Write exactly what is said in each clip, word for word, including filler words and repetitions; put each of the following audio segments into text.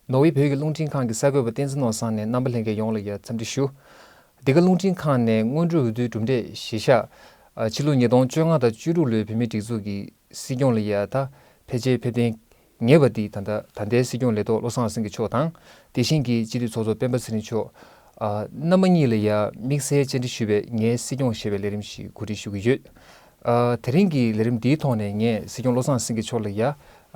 ནོར་ཝེ་བོད་ཀྱི་རླུང་འཕྲིན་ཁང་གི་གསར་འགོད་པ་བསྟན་འཛིན་ནོར་བཟང་ནས་རྣམ་པ་ལྷན་རྒྱས་ཡོངས་ལ་ཡ་འཚམས་འདྲི་ཞུ། འདི་ག་རླུང་འཕྲིན་ཁང་ནས་སྔོན་འགྲོའི་འོས་བསྡུའི་གྲུབ་འབྲས་གཞི་བཞག་ཨ། ཕྱི་ལོ་ཉིས་སྟོང་བཅོ་ལྔ་དང་བཅུ་དྲུག་ལོའི་བོད་མིའི་སྒྲིག་འཛུགས་ཀྱི་སྲིད་སྐྱོང་ལ་ཡ་ད་ཕལ་ཆེར་ཕེབས་གཏན་ངེས་པ་འདི་ད་ལྟ་ད་ལྟའི་སྲིད་སྐྱོང་ལས་ཐོག་བློ་བཟང་སེང་གེ་མཆོག་དང་། དེ་བཞིན་གྱི་སྤྱི་འཐུས་ཚོགས་གཙོ་སྤེན་པ་ཚེ་རིང་མཆོག་ཨ། རྣམ་པ་གཉིས་ལ་ཡ་དམིགས་བསལ་བཅར་འདྲི་ཞུས་པའི་ངའི་སྲིད་སྐྱོང་ཞེས་པའི་ལས་རིམ་ཞིག་གོ་སྒྲིག་ཞུ་གི་ཡོད། ཨ། དེ་རིང་གི་ལས་རིམ་འདིའི་ཐོག་ནས་ངས་སྲིད་སྐྱོང་བློ་བཟང་སེང་གེ་མཆོག་ལ་ཡ།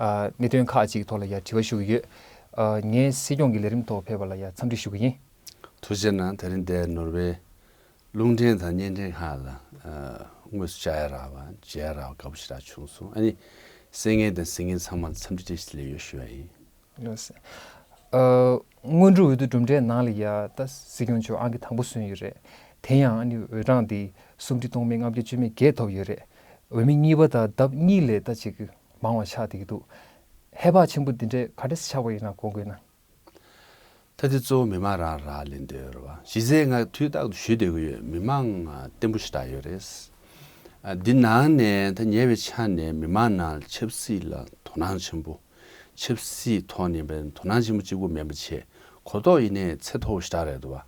ཨ། གནད་དོན་ཁག་ཅིག་ཐོག་ལ་ཡ་དྲི་བ་ཞུ་གི་ཡོད། ཨ། ངས་སྲིད་སྐྱོང་གི་ལས་རིམ་ཐོག་ཕེབས་པ་ལ་ཡ་འཚམས་འདྲི་ཞུ་གི་ཡིན། ཐུགས་རྗེ་གནང་། དེ་རིང་འདིར་ནོར་ཝེ་རླུང་འཕྲིན་དང་བརྙན་འཕྲིན་ཁག་ལ། ཨ། དངོས་སུ་བཅར་ཡ་རག་པ་མཇལ་ཡ་རག་པ་དགའ་པོ་ཞེ་དྲག་བྱུང་སོང་། ཨ་ནི་གསན་མཁན་དང་གཟིགས་མཁན་ཚང་མ་ལ་འཚམས་འདྲི་བཀྲ་ཤིས་བདེ་ལེགས་ཡོད་ཞུ་ཡ་ཡིན། ལགས་སོ། ཨ། སྔོན་འགྲོའི་འོས་བསྡུ་གྲུབ་འབྲས་ནང་ལ་ཡ་ད་སྲིད་སྐྱོང་མཆོག་ཨང་ཀི་དང་པོ་སོན་ཡོད་རེད། དེ་ཡང་ཨ་ནི་འོས་གྲངས་འདི་སུམ་ཁྲི་སྟོང་མེད་ལྔ་བརྒྱ་བཅུ་མེད་བརྒྱད་ཐོབ་ཡོད་རེད། འོས་མི་གཉིས་པ་དང་ལྡབ་གཉིས་ལས་ད་ཅིག་མང་བ་ཆགས་བསྡད་ཀྱི་འདུག་ཧེ་བག་ཆེན་པོ་འདི་འདྲས་ག་འདྲས་ཆགས་པ་ཡིན་ན་གོ་དགོས་ན། ད་དེ་གཙོ་བོ་མི་མང་རང་རག་ལས་འདོད་རེད་བ། གཞི་རྩའི་ང་དུས་རྟག་ཏུ་ཞུས་བསྡད་ཀྱི་ཡོད། མི་མང་ང་བརྟན་པོ་ཞེ་དྲག་ཡོད་རེད། ཨ། འདི་ནང་ནས་ད་ཉེ་བའི་ཆ་ནས་མི་མང་ནང་ཆབ་སྲིད་ལ་དོ་སྣང་ཆེན་པོ། ཆབ་སྲིད་ཐོག་ནས་དཔེ་དོ་སྣང་ཆེན་པོ་གཅིག་པུ་མིན་པ་བྱས། གོ་རྟོགས་ཡིན་ནའི་ཚད་མཐོ་པོ་ཞེ་དྲག་རེད་འདུག་བ།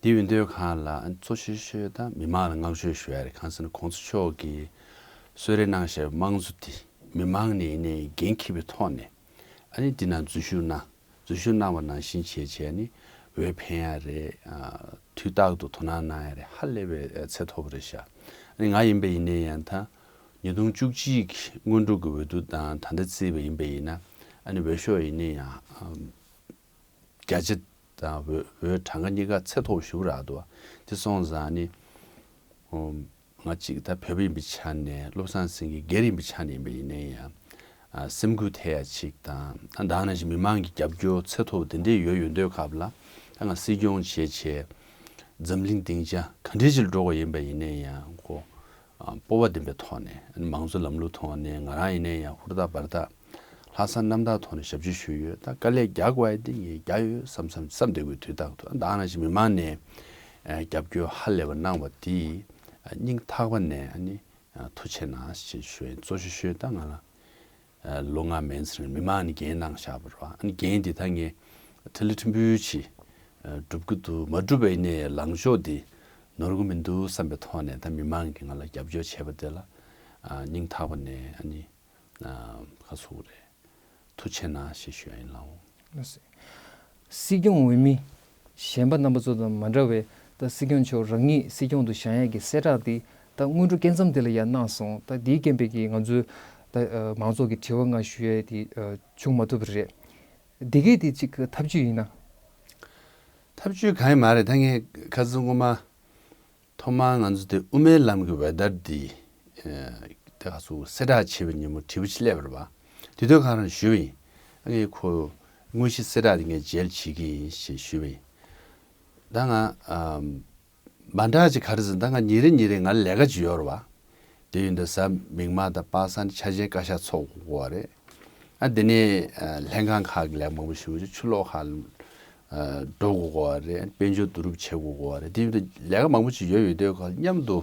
འདི་ཡིན་དུས་གང་ལ་གཙོ་ཆེ་ཤོས་ད་མི་མང་ལ་བསྔགས་བརྗོད་ཞུ་ཡ་རེད། གང་ཟེར་ན་གོང་ས་མཆོག་གིས་གསོལ་རས་གནང་བཞག་པའི་དམངས་གཙོ་འདི་མི་མང་ནས་ཡིན་ནའི་འགན་འཁྱེར་བའི་ཐོག་ནས། ཨ་ནི་འདི་ནང་འཛུལ་ཞུགས་གནང་། འཛུལ་ཞུགས་གནང་བ་ནང་བཞིན་བྱས་བྱས་ནི་འོས་འཕེན་ཡ་རེད། ཨ། དུས་རྟག་ཏུ་དོ་སྣང་གནང་ཡ་རེད། ཧ་ལས་པའི་ཚད་མཐོ་པོ་རེད་ཤག་ཨ་ནི་ང་ཡིན་པ་ཡིན་ནའི་ཡང་ད་ཉིས་སྟོང་བཅུ་གཅིག་གི་སྔོན་འགྲོ་གི་འོས་བསྡུ་དང་ད་ལྟ་བརྩིས་པ་ཡིན་པ་ཡིན་ན། ཨ་ནི་འོས་ཤོག་ཡིན་ནའི་ཡང་། ཨ། བརྒྱ་ཆ་དང་འོས་འོས་གྲངས་ཀ་གཉིས་ཀ་ཚད་མཐོ་པོ་ཞེ་པོ་རག་འདུག་བ། དེ་སོང་ཙང་ནི། ཨོ། ང་གཅིག་ད་བོད་པ་ཡིན་པའི་ཆ་ནས་བློ་བཟང་སེང་གེ་སྒེར་ཡིན་པའི་ཆ་ནས་ཡིན་པ་ཡིན་ནའི་ཡང་། ཨ། སེམས་འགུལ་ཐེབས་ཡ་གཅིག་དང་། ཨ། ད་ག་ནང་བཞིན་མི་མང་གི་རྒྱབ་སྐྱོར་ཚད་མཐོ་པོ་དེ་འདྲས་ཡོད་ཡོད་དུས་སྐབས་ལ། ད་ང་སྲིད་སྐྱོང་བྱས་བྱས་འཛམ་གླིང་སྡིངས་ཆ་ག་འདྲས་ཅིག་ལ་འགྲོ་དགོས་ཡིན་པ་ཡིན་ནའི་ཡང་ཁོ། ཨ། སྤོབས་པ་ལྡན་པའི་ཐོག་ནས། ཨ་ནི་མང་གཙོ་ལམ་ལུགས་ཐོག་ནས་ང་རང་ཡིན་ནའི་ཡང་ཧུར་ཐག་འབད་ཐག་ལྷག་བསམ་རྣམ་དག་ཐོག་ནས་ཞབས་ཕྱི་ཞུས་ཡོད། ད་དཀའ་ལས་རྒྱག་དགོས་ཡ་དེ་ངས་རྒྱག་ཡོད་བསམ་བསམ་བསམ་བསྡད་དགོས་དུས་རྟག་ཏུ། ཨ། ད་ག་ནང་བཞིན་མི་མང་ནས། ཨ། རྒྱབ་སྐྱོར་ཧ་ལས་པ་གནང་བ་དེ། ཨ། སྙིང་ཐག་པ་ནས་ཨ་ནི། ཨ། ཐུགས་རྗེ་གནང་ཞེས་ཞུ་ཡིན། གཙོ་ཆེ་ཤོས་ད་ང་ལ། ཨ། ལོ་ལྔ་མན་ཙམ་རིང་མི་མང་ནས་འགན་གནང་བཞག་པ་རེད་བ། ཨ་ནི་འགན་འདི་ད་ངས་ཁྲི་ལ་ཁྲི་འབུལ་གྱིས། ཨ། སྒྲུབ་ཀྱི་འདུག་མ་སྒྲུབ་པ་ཡིན་ནའི་ལངས་ཕྱོགས་འདི་ནོར་གྱི་མི་འདུག་བསམ་པའི་ཐོག་ནས། ད་མི་མང་གིས་ང་ལ་རྒྱབ་སྐྱོར་བྱས་པ་དེ་ལ། ཨ། སྙིང་ཐག་པ་ནས་ཨ་ནི། ཨ། ག་ཟེར་དགོས་རེད། ཐུགས་རྗེ་གནང་ཞེས་ཞུ་ཡ་ཡིན་ལགས། ལགས་སོ། སྲིད་སྐྱོང་འོས་མི་གཞན་པ་རྣམ་པ་ཚོ་དང་མ་འདྲ་བའི། ད་སྲིད་སྐྱོང་མཆོག་རང་ཉིད་སྲིད་སྐྱོང་དུ་བཞེངས་ཡས་ཀྱི་གསལ་བསྒྲགས་འདི་ད་སྔོན་འགྲོ་སྐབས་མཚམས་དེ་ལ་ཡང་གནང་སོང་། ད་འདིའི་རྐྱེན་པས་ཀྱིས་ང་ཚོའི་ད་མང་ཚོགས་ཀྱི་དྲི་བ་ལྔ་ཞུ་ཡས་དེ་བྱུང་མ་ཐུབ་པ་རེད། འདི་གས་དེ་གཅིག་ཐབས་ཇུས་ཡིན་ན། ཐབས་ཇུས་གང་ཡང་མ་རེད། ད་ངས་ཁ་སང་སྔོན་མ། ཐོག་མར་ང་ཚོ་དེ་དབུ་མའི་ལམ་གྱི་འོད་ཟེར་འདི། ཨ། དེ་ག་ཚོད་གསལ་བསྒྲགས་བྱས་པའི་ཉིན་མོ་དྲི་བ་ཅིག་སླེབས་པ་རེད་བ། དེ་དུས་ཁ་རང་ཞུས་པ་ཡིན། ཨ། ངས་ཁོ་དངོས་གཞི་གསལ་བསྒྲགས་དེ་ངས་མཇལ་བྱེད་ཀྱི་ཡིན་ཞེས་ཞུས་པ་ཡིན། ད་ང་། ཨ། མ་འདྲ་ཅིག་ག་རེ་ཟེར་ན། ད་ང་ཉིན་རེ་ཉིན་རེ་ང་ལས་ཀ་ཅིག་ཡོད་རེད་བ། དེ་ཡིན་དུས་གཟའ་མིག་དམར་དང་པ་སངས་འཆར་ཅན་བཀའ་ཤག་ཚོགས་དགོས་པ་རེད། ཨ། དེ་ནས། ཨ། ལྷན་ཁང་ཁག་གི་ལས་མང་པོ་ཞུ་རྒྱུ། ཆུ་ལོག་ཁག་ལ། ཨ། འགྲོ་དགོས་པ་རེད། དཔལ་འབྱོར་བསྡུ་རུབ་བྱེད་དགོས་པ་རེད། དེ་ཡིན་དུས་ལས་ཀ་མང་པོ་ཅིག་ཡོད་ཡོད་དུས་ཁག་མཉམ་དུ།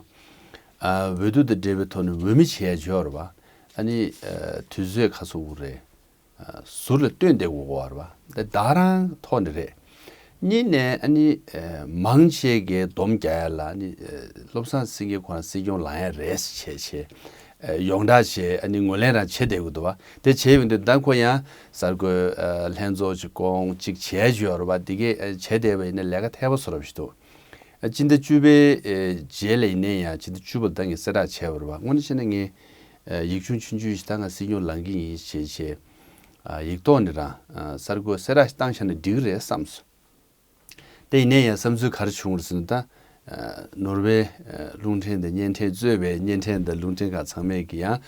ཨ། འོས་བསྡུ་དང་འབྲེལ་བའི་ཐོག་ནས་འོས་མི་བྱེད་ཡ་ཅིག་ཡོད་རེད་བ། ཨ་ནི། ཨ། དུས་ཚོད་ག་ཚོད་རེད། ཟུར་ལ་བཏོན་བསྡད་དགོས་པ་རེད་བ། དེ་བདག་རང་ཐོག་ནས་རེད། གཉིས་ནས་ཨ་ནི། ཨ། མང་ཆེ་གས་སྡོམ་རྒྱག་ཡ་ལ་ཨ་ནི། ཨ། བློ་བཟང་སེང་གེ་ཁོ་རང་སྲིད་སྐྱོང་ལངས་ཡ་རེད་བྱས་བྱས། ཨ། ཡོངས་གྲགས་བྱས་ཨ་ནི་ངོས་ལེན་རང་བྱེད་བསྡད་དགོས་འདུག་བ། དེ་བྱས་ཡོང་དུས་ད་ཁོ་ཡང་གསར་འགོད། ཨ། ལྷན་ཚོགས་ཅིག་བསྐོང་ཅིག་བྱས་ཡོད་རེད་བ། དེ་གས། ཨ། བྱས་བསྡད་པ་ཡིན་ན་ལས་ཀ་ཐལ་བ་བཟོ་འདྲ་ཞིག་འདུག་ཨ། སྤྱི་ཟླ་བཅུ་པའི། ཨ། རྗེས་ལ་ཡིན་ནའི་ཡང་སྤྱི་ཟླ་བཅུ་པ་ལ་ད་ངས་གསལ་བསྒྲགས་བྱས་པ་རེད་བ། དངོས་གནས་བྱས་ན་ངས། ཨ། ཡིག་ཆུང་ཆུང་ཆུང་ཞིག་ད་ང་སྲིད་སྐྱོང་ལངས་ཀྱི་ཡིན་ཞེས་བྱས། ཨ། ཡིག་ཐོག་ནས་རང་། ཨ། གསར་འགོད་གསལ་བསྒྲགས་ཤིག་བཏང་བཞག་ན་འགྲིག་གི་རེད་བསམས་སོང་། དེ་ཡིན་ནའི་ཡང་བསམ་ཚུལ་ག་རེ་བྱུང་རེད་ཟེར་ན། ད། ཨ། ནོར་ཝེ། ཨ། རླུང་འཕྲིན་དང་བརྙན་འཕྲིན་གཙོས་པའི་བརྙན་འཕྲིན་དང་རླུང་འཕྲིན་ཁག་ཚང་མས་ཀྱི་ཡང་།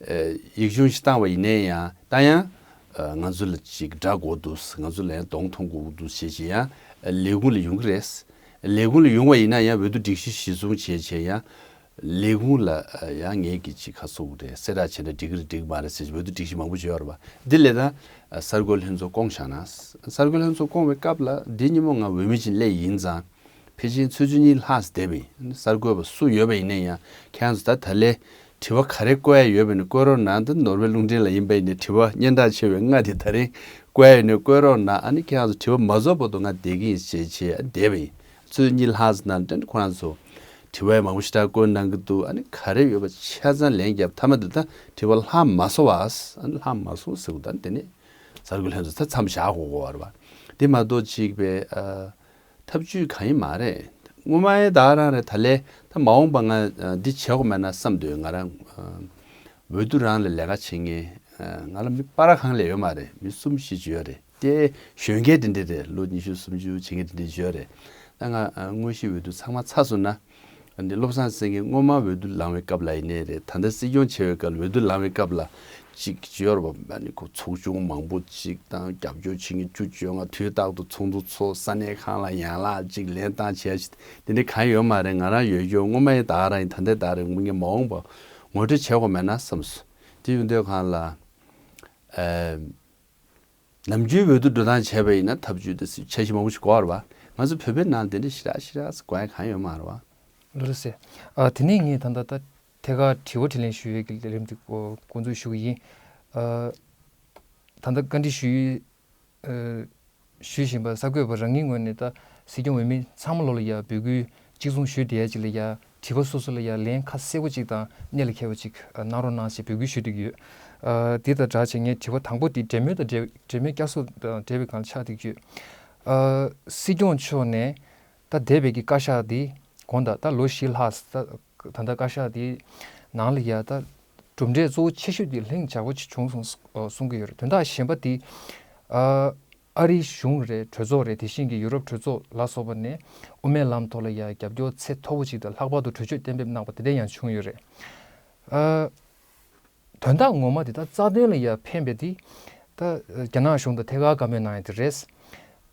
ཨ། ཡིག་ཆུང་ཞིག་བཏང་བ་ཡིན་ནའི་ཡང་ད་ཡང་། ཨ། ང་ཚོ་ལ་ཅིག་དགྲ་དགོས་འདུག་ང་ཚོ་ལ་ཡང་གདོང་མཐོང་དགོས་འདུག་ཞེས་བྱས་ཡང་། ཨ། ལས་ཁུངས་ལ་ཡོང་གི་རེད། ལས་ཁུངས་ལ་ཡོང་བ་ཡིན་ན་ཡང་འོས་བསྡུ་སྒྲིག་གཞི་གཞིར་བཟུང་བྱས་བྱས་ཡང་། ལས་ཁུངས་ལ། ཨ། ཡང་ངེད་ཀྱིས་ཅིག་ག་ཟེར་དགོས་རེད། གསལ་བསྒྲགས་བྱས་ན་འགྲིག་གི་རེད་འགྲིག་མ་རེད་ཟེར་འོས་བསྡུ་སྒྲིག་གཞི་མང་པོ་ཅིག་ཡོད་རེད་བ། འདི་ལས་ད། ཨ། གསར་འགོད་ལྷན་ཚོགས་བསྐོང་བཞག་ན། གསར་འགོད་ལྷན་ཚོགས་བསྐོང་བའི་སྐབས་ལ་འདི་ཉིན་མོ་ང་འོས་མི་ཅིག་སླེབས་ཡིན་ཙང་། ཕལ་ཆེར་ཆུ་ཚོད་གཉིས་ལྷག་ཙམ་བསྡད་པ་ཡིན། གསར་འགོད་པ་སུ་ཡོད་པ་ཡིན་ན་ཡང་ཁྱེད་རང་ཚོ་ད་ད་ལས་དྲི་བ་ག་རེ་བཀོད་ཡ་ཡོད་པ་ཡིན་ན་བཀོད་རོགས་གནང་། ད་ནོར་ཝེ་རླུང་འཕྲིན་ལ་ཡིན་པ་ཡིན་ན་དྲི་བ་སྙན་གྲགས་ཆེ་བའི་ལྔ་དེ་ད་རིང་ བཀོད་ཡོད་ནས་བཀོད་རོགས་གནང་། ཨ་ནི་ཁྱེད་རང་ཚོ་དྲི་བ་མ་རྫོགས་བར་དུ་ང་བསྡད་ཀྱི་ཡིན་ཞེས་བྱས་བསྡད་པ་ཡིན། ཆུ་ཚོད་གཉིས་ལྷག་ཙམ་ནང་དེ་ནི་ཁོ་རང་ཚོ་དྲི་བ་མང་པོ་ཞེ་དྲག་བཀོད་གནང་གི་འདུག་ཨ་ནི་ག་རེ་ཡོད་པ་ཆ་ཚང་ལན་བརྒྱབ་མཐའ་མ་དེ་ད་དྲི་བ་ལྷག་མ་སོང་བ། ཨ་ནི་ལྷག་མ་སོང་ཟེར་བ་ད་དེ་ནི་གསར་འགོད་ལྷན་ཚོགས་ད་མཚམས་བཞག་དགོས་ཀྱི་ཡོད་རེད་པ། དེ་མ་གཏོགས་ཅིག་པའི་ཨ། ཐབས་ཇུས་གང་ཡིན་མ་རེད། སྔོན་མ་ཡང་ད་ག་རང་རེད། ད་ལས་ད་མ་འོངས་པ་ང་འདི་བྱེད་དགོས་མེད་ན་བསམ་འདུག་ང་རང་འོས་བསྡུ་རང་ལ་ལས་ཀ་བྱེད་མཁན་ང་ལ་མི་པ་ར་གང་ལས་ཡོད་མ་རེད། མི་གསུམ་བཞི་ཅིག་ཡོད་རེད། དེ་གཞོན་སྐྱེས་དེ་འདྲས་རེད། ལོ་ཉི་ཤུ་སུམ་ཅུ་བྱེད་མཁན་དེ་འདྲས་ཡོད་རེད། ད་ང་དངོས་གཞི་འོས་བསྡུ་ཚང་མ་ཚར་སོང་ན། འདི་བློ་བཟང་སེང་གེ་སྔོན་མ་འོས་བསྡུ་ལངས་པའི་སྐབས་ལ་ཡིན་ནའི་རེད། ད་ལྟ་སྲིད་སྐྱོང་བྱེད་པའི་སྐབས་ལ་འོས་བསྡུ་ལངས་པའི་སྐབས་ལ་ཅིག་བརྗོད་རོགས་ཨ་ནི་ཁོ་ཚོགས་ཆུང་མང་པོ་ཅིག་དང་རྒྱབ་སྐྱོར་བྱེད་མཁན་བཅུ་བཅོ་ལྔ་དུས་རྟག་ཏུ་ཚོགས་འདུ་ཚོགས་ས་གནས་ཁག་ལ་ཡན་ལག་ཅིག་ལེན་སྟངས་བྱས་ཤིག་དེ་འདྲ་གང་ཡོད་མ་རེད། ང་རང་ཡོད་རྒྱུ་སྔོན་མ་ཡི་ད་ག་རང་ཡིན། ད་ལྟའི་ད་ག་རང་ཡིན། ངས་མ་འོངས་པ་ངོ་སྤྲོད་བྱེད་དགོས་མེད་ན་བསམ་སོང་། དེ་ཡོད་དུས་གང་ལ་ཨ། ནམ་རྒྱུན་འོས་བསྡུ་འགྲོ་སྟངས་བྱས་པ་ཡིན་ན་ཐབས་ཇུས་དེ་འཆར་གཞི་མང་པོ་ཞིག་དགོས་རེད་པ། ང་ཚོ་བོད་པའི་ནང་དེ་འདྲ་ཞེ་དྲག་ཞེ་དྲག་དགོས་ཡ་གང་ཡོད་མ་རེད་པ། ལགས་སེ། ཨ། དེ་ནས་ངས་ད་ལྟ་ད་ཐད་ཀར་དྲི་བ་དྲིས་ལན་ཞུ་ཡས་ཀྱི་ལས་རིམ་དེ་འགོ་འཛུགས་ཞུ་གི་ཡིན། ཨ། ད་ལྟ་བཀའ་འདྲི་ཞུ་ཡས་ཨ། ཞུ་བཞིན་པ་གསར་འགོད་པ་རང་ཉིད་ངོས་ནས་ད་སྲིད་སྐྱོང་འོས་མི་ཚང་མ་ལོ་ལ་ཡ་འབོད་སྐུལ་གཅིག་མཚུངས་ཞུས་བསྡད་ཡ་ཅིག་ལ་ཡ། དྲི་བ་སོ་སོ་ལ་ཡང་ལན་ཁ་གསལ་པོ་ཅིག་དང་གནད་ལ་འཁེལ་བ་ཅིག་གནང་རོགས་གནང་ཞེས་འབོད་སྐུལ་ཞུ་འདོད་ཀྱི་ཡོད། ཨ། འདི་དང་སྦྲགས་བྱས་ངས་དྲི་བ་དང་པོ་འདི་འབྲེལ་མོལ་དང་འབྲེལ་འབྲེལ་མོལ་བསྐྱར་གསོ་དང་འབྲེལ་བའི་སྒང་ལ་ཆགས་བསྡད་ཀྱི་ཡོད། ཨ། སྲིད་སྐྱོང་མཆོག་ནས་ད་འདས་པའི་གི་བཀའ་ཤག་འདི་དགོངས་དག་ད་ལོ་བཞི་ལྷག་ད་ད་ལྟ་བཀའ་ཤག་འདི་ནང་ལ་ཡ་ད་གྲུབ་འབྲས་གཙོ་བོ་ཆེ་ཤོས་འདི་ལྷིང་འཇགས་པོ་ཅིག་བྱུང་སོང་གསུང་གི་ཡོད་རེད། དོན་དག་གཞན་པ་འདི་ཨ། ཨ་རིའི་གཞུང་རེད། གྲོས་ཚོགས་རེད། དེ་བཞིན་གྱི་ཡུ་རོབ་གྲོས་ཚོགས་ལ་སོགས་པ་ནས་དབུ་མའི་ལམ་ཐོག་ལ་ཡང་རྒྱབ་སྐྱོར་ཚད་མཐོ་པོ་ཅིག་དང་ལྷག་པར་དུ་གྲོས་ཆོད་གཏན་འབེབས་གནང་པ་དེ་འདྲ་ཡང་བྱུང་ཡོད་རེད། ཨ། དོན་དག་ངོ་མ་དེ་ད་རྩ་དོན་ལ་ཡང་ཕན་པའི་དེ་ད་རྒྱ་ནག་གཞུང་དང་ཐད་ཀར་བཀའ་མོལ་གནང་ཡ་དེ་རེད།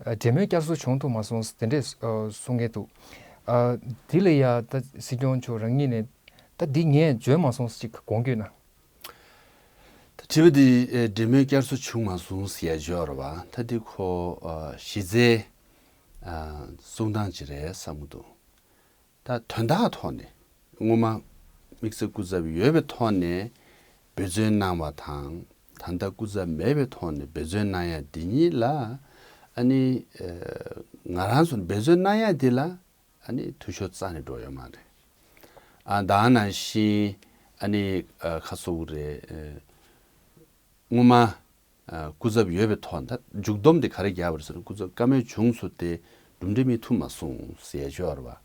ཨ། འབྲེལ་མོལ་བསྐྱར་གསོ་བྱུང་ཐུབ་མ་སོང་དེ་འདྲས་གསུང་མཁན་འདུག་ཨ། འདི་ལ་ཡང་ད་སྲིད་སྐྱོང་མཆོག་རང་ཉིད་ནས་ད་འདི་ངས་འཇོན་མ་སོང་ཅིག་དགོངས་ཀྱི་ཡོད་ན། ད་དྲི་བ་འདི་ཨེ་འབྲེལ་མོལ་བསྐྱར་གསོ་བྱུང་མ་སོང་ཟེར་ཡ་ཅིག་ཡོད་རེད་པ། ད་འདི་ཁོ་ཨ་གཞི་རྩའི་ཨ་གསུང་སྟངས་ཅིག་རེད་བསམ་གྱི་འདུག་ད་དོན་དག་ཐོག་ནས་སྔོན་མ་དམིགས་བསལ་སྐུ་ཚབ་ཡོད་པའི་ཐོག་ནས་འབད་བརྩོན་གནང་བ་དང་། ད་ལྟ་སྐུ་ཚབ་མེད་པའི་ཐོག་ནས་འབད་བརྩོན་གནང་ཡ་འདི་གཉིས་ལ་ཨ་ནི་ཨ་ང་རང་ཚོ་འབད་བརྩོན་གནང་ཡ་འདི་ལ་ཨ་ནི་འཐུས་ཤོར་རྩ་ནས་འགྲོ་ཡོད་མ་རེད། ཨ་ད་ག་ནང་བཞིན་ཨ་ནི་ཨ་ཁ་སོ་བོ་རེད། ཨ་སྔོན་མ་ཨ་སྐུ་ཚབ་ཡོད་པའི་ཐོག་ད་མཇུག་སྡོམ་དེ་ག་རེ་བརྒྱབ་པ་རེད་ཟེར་ན། སྐུ་ཚབ་བཀའ་མོལ་བྱུང་སོང་སྟེ་གྲུབ་འབྲས་སྨིན་ཐུབ་མ་སོང་ཟེར་ཡ་ཅིག་ཡོད་རེད་པ།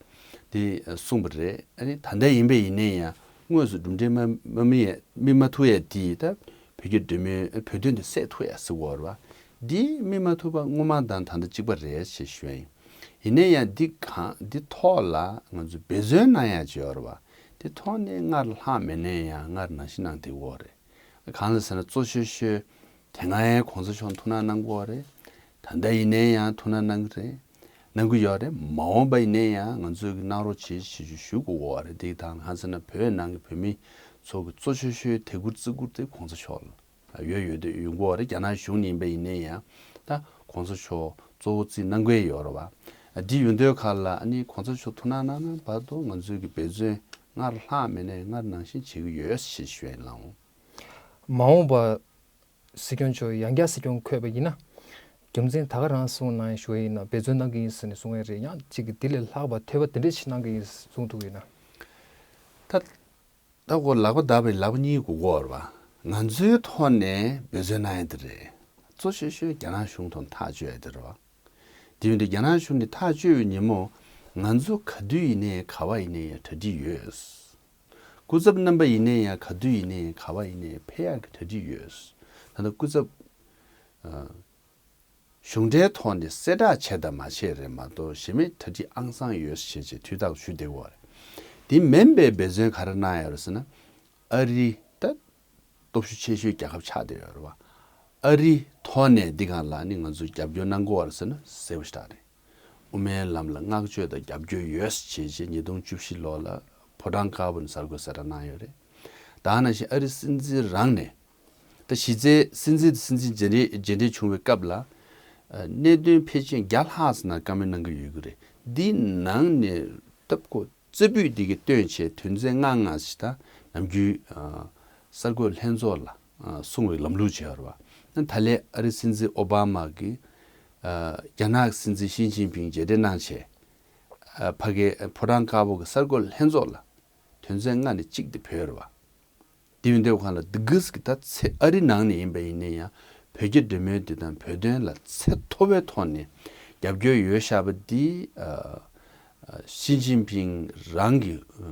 དེ་གསུངས་པ་རེད། ཨ་ནི་ད་ལྟ་ཡིན་པ་ཡིན་ནའི་ཡང་དངོས་སུ་གྲུབ་འབྲས་མ་མ་སྨིན་ཡ་སྨིན་མ་ཐུབ་ཡ་དེ་ད་བོད་ཀྱི་འབྲེལ་མོལ་བོད་དོན་དེ་སེལ་ཐུབ་ཡ་ཟེར་གྱི་ཡོད་རེད་པ། འདི་སྨིན་མ་ཐུབ་པ་སྔོན་མ་དང་ད་ལྟ་གཅིག་པ་རེད་ཞེས་ཞུ་ཡ་ཡིན། ཡིན་ནའི་ཡང་འདི་གང་འདི་ཐོག་ལ་ང་ཚོས་འབད་བརྩོན་གནང་ཡ་ཅིག་ཡོད་རེད་པ། དེ་ཐོག་ནས་སྔར་ལྷག་མེད་ནའི་ཡང་སྔར་ནང་བཞིན་གནང་བསྡད་ཀྱི་ཡོད་རེད། གང་ལ་ཟེར་ན་གཙོ་ཆེ་ཤོས་དེ་སྔ་ཡང་གོང་ས་མཆོག་ཐུགས་སྣང་གནང་གི་ཡོད་རེད། ད་ལྟ་ཡིན་ནའི་ཡང་ཐུགས་སྣང་གནང་གི་རེད། གནང་གི་ཡོད་རེད། མ་འོངས་པ་ཡིན་ནའི་ཡང་ང་ཚོས་ཀྱི་གནང་རོགས་བྱེད་ཞེས་ཞུ་དགོས་ཀྱི་ཡོད་རེད། དེ་དང་གང་ཟེར་ན་བོད་ནང་གི་བོད་མི་ཚོ་གི་གཙོ་ཆེ་ཤོས་དད་བཀུར་བརྩི་བཀུར་དེ་གོང་ས་མཆོག་ལ་ཡོད་ཡོད་དེ་ཡོང་གི་ཡོད་རེད། རྒྱ་ནག་གཞུང་ནས་ཡིན་པ་ཡིན་ནའི་ཡང་ད་གོང་ས་མཆོག་གཙོ་བོ་བརྩིས་གནང་གི་ཡོད་རེད་པ། འདི་ཡོད་དུས་ག་ལ་ཨ་ནི་གོང་ས་མཆོག་ཐུགས་སྣང་གནང་གནང་བར་དུ་ང་ཚོས་ཀྱི་འབད་བརྩོན་སྔར་ལྷག་མེད་ནའི་སྔར་ནང་བཞིན་བྱེད་ཀྱི་ཡོད་ཞེས་ཞུ་ཡ་ཡིན་ལགས། མ་འོངས་པ་སྲིད་སྐྱོང་མཆོག་ཡང་བསྐྱར་སྲིད་སྐྱོང་འཁོད་པ་ཡིན་ན། རྒྱུ་མཚན་ད་ག་རང་གསུངས་གནང་ཞུ་ཡ་ཡིན་ན། འབད་བརྩོན་གནང་གི་ཡིན་ཟེར་ནས་གསུང་ཡ་རེད། ཡང་གཅིག་གིས་འདི་ལས་ལྷག་པ་ཐོས་པ་དེ་འདྲ་ཞིག་གནང་གི་ཡིན་གསུང་ཐུབ་ཡོད་ན། ད་ད་ཁོ་ལག་པ་བརྡབས་པའི་ལག་པ་གཉིས་དགོས་ཀྱི་ཡོད་རེད་པ། ང་ཚོའི་ཐོག་ནས་འབད་བརྩོན་གནང་ཡ་དེ་རེད། གཙོ་ཆེ་ཤོས་རྒྱ་ནག་གཞུང་ཐོག་ཐག་གཅོད་ཡ་དེ་རེད་པ། དེ་ཡིན་དུས་རྒྱ་ནག་གཞུང་ནས་ཐག་གཅོད་པའི་ཉིན་མོ་ང་ཚོ་ག་དུས་ཡིན་ནའི་ག་པར་ཡིན་ནའི་ཡང་གྲ་སྒྲིག་ཡོད། སྐུ་ཚབ་རྣམ་པ་ཡིན་ནའི་ཡང་ག་དུས་ཡིན་ནའི་ག་པར་ཡིན་ནའི་ཕེབས་ཡག་གི་གྲ་སྒྲིག་ཡོད། ད་ལྟ་སྐུ་ཚབ་ཨ་གཞུང་འབྲེལ་ཐོག་ནས་གསལ་བསྒྲགས་བྱས་དང་མ་བྱས་རེད་མ་གཏོགས་གཞན་མའི་གྲ་སྒྲིག་ཨང་གསང་ཡོད་ཞེས་བྱས་དུས་རྟག་ཞུ་བསྡད་ཡོད་རེད། དེ་མིན་པའི་འབད་བརྩོན་ག་རེ་གནང་ཡོད་རེད་ཟེར་ན། ཨ་རི་ད་སྟོབས་ཤུགས་ཆེ་ཤོས་རྒྱལ་ཁབ་ཆགས་བསྡད་ཡོད་རེད་པ། ཨ་རི་ཐོག་ནས་འདི་སྒང་ལ་ནི་ང་ཚོས་རྒྱབ་སྐྱོར་གནང་དགོས་པ་རེད་ཟེར་ན་གསལ་པོ་ཞེ་དྲག་རེད། དབུ་མའི་ལམ་ལ་བསྔགས་བརྗོད་དང་རྒྱབ་སྐྱོར་ཡོད་ཅེས་བྱས་ཉིས་སྟོང་བཅུ་བཞི་ལོ་ལ་ཕོ་བྲང་དཀར་པོ་ནས་གསར་འགོད་གསལ་བསྒྲགས་གནང་ཡོད་རེད། ད་ག་ནང་བཞིན་ཨ་རི་སྲིད་འཛིན་རང་ནས་ད་གཞི་རྩའི་སྲིད་འཛིན་དང་སྲིད་འཛིན་རྗེས་འབྲེལ་རྗེས་འབྲེལ་བྱུང་བའི་སྐབས་ལ་ཨ་གནད་དོན་ཕལ་ཆེར་བརྒྱ་ལྷག་ཙམ་ནང་བཀའ་མོལ་གནང་གི་ཡོད་ཀྱི་རེད། འདི་ནང་ནས་སྟབས་གོ་རྩེ་ཕུད་འདི་གི་བཏོན་བྱས་དོན་ཚན་ལྔ་ལྔ་ཞིག་དང་ནམ་རྒྱུན་ཨ་གསར་འགོད་ལྷན་ཚོགས་ལ་ཨ་གསུང་བའི་ལམ་ལུགས་བྱས་པ་རེད་པ། ད་ལན་ཨ་རིའི་སྲིད་འཛིན་ཨོ་བྷ་མ་གིས་ཨ་རྒྱ་ནག་གི་སྲིད་འཛིན་ཞི་ཅིན་ཕིང་མཇལ་འཕྲད་གནང་བྱས། ཨ་ཕ་གིའི་ཕོ་བྲང་དཀར་པོ་གི་གསར་འགོད་ལྷན་ཚོགས་ལ་དོན་ཚན་ལྔ་ནས་གཅིག་དེ་བོད་རེད་བ། དེ་ཡིན་དུས་གང་ལ་འདི་གིས་ཀྱི་ད་ཚེ་ཨ་རི་ནང་ནས་ཡིན་པ་ཡིན་ན་ཡང་བོད་རྒྱ་འབྲེལ་མོལ་འདི་དང་བོད་དོན་ལ་ཚད་མཐོ་བའི་ཐོག་ནས་རྒྱབ་སྐྱོར་ཡོད་བཞག་པ་འདི་ཨ་ཨ་ཞི་ཅིན་ཕིང་རང་གི་ཨ་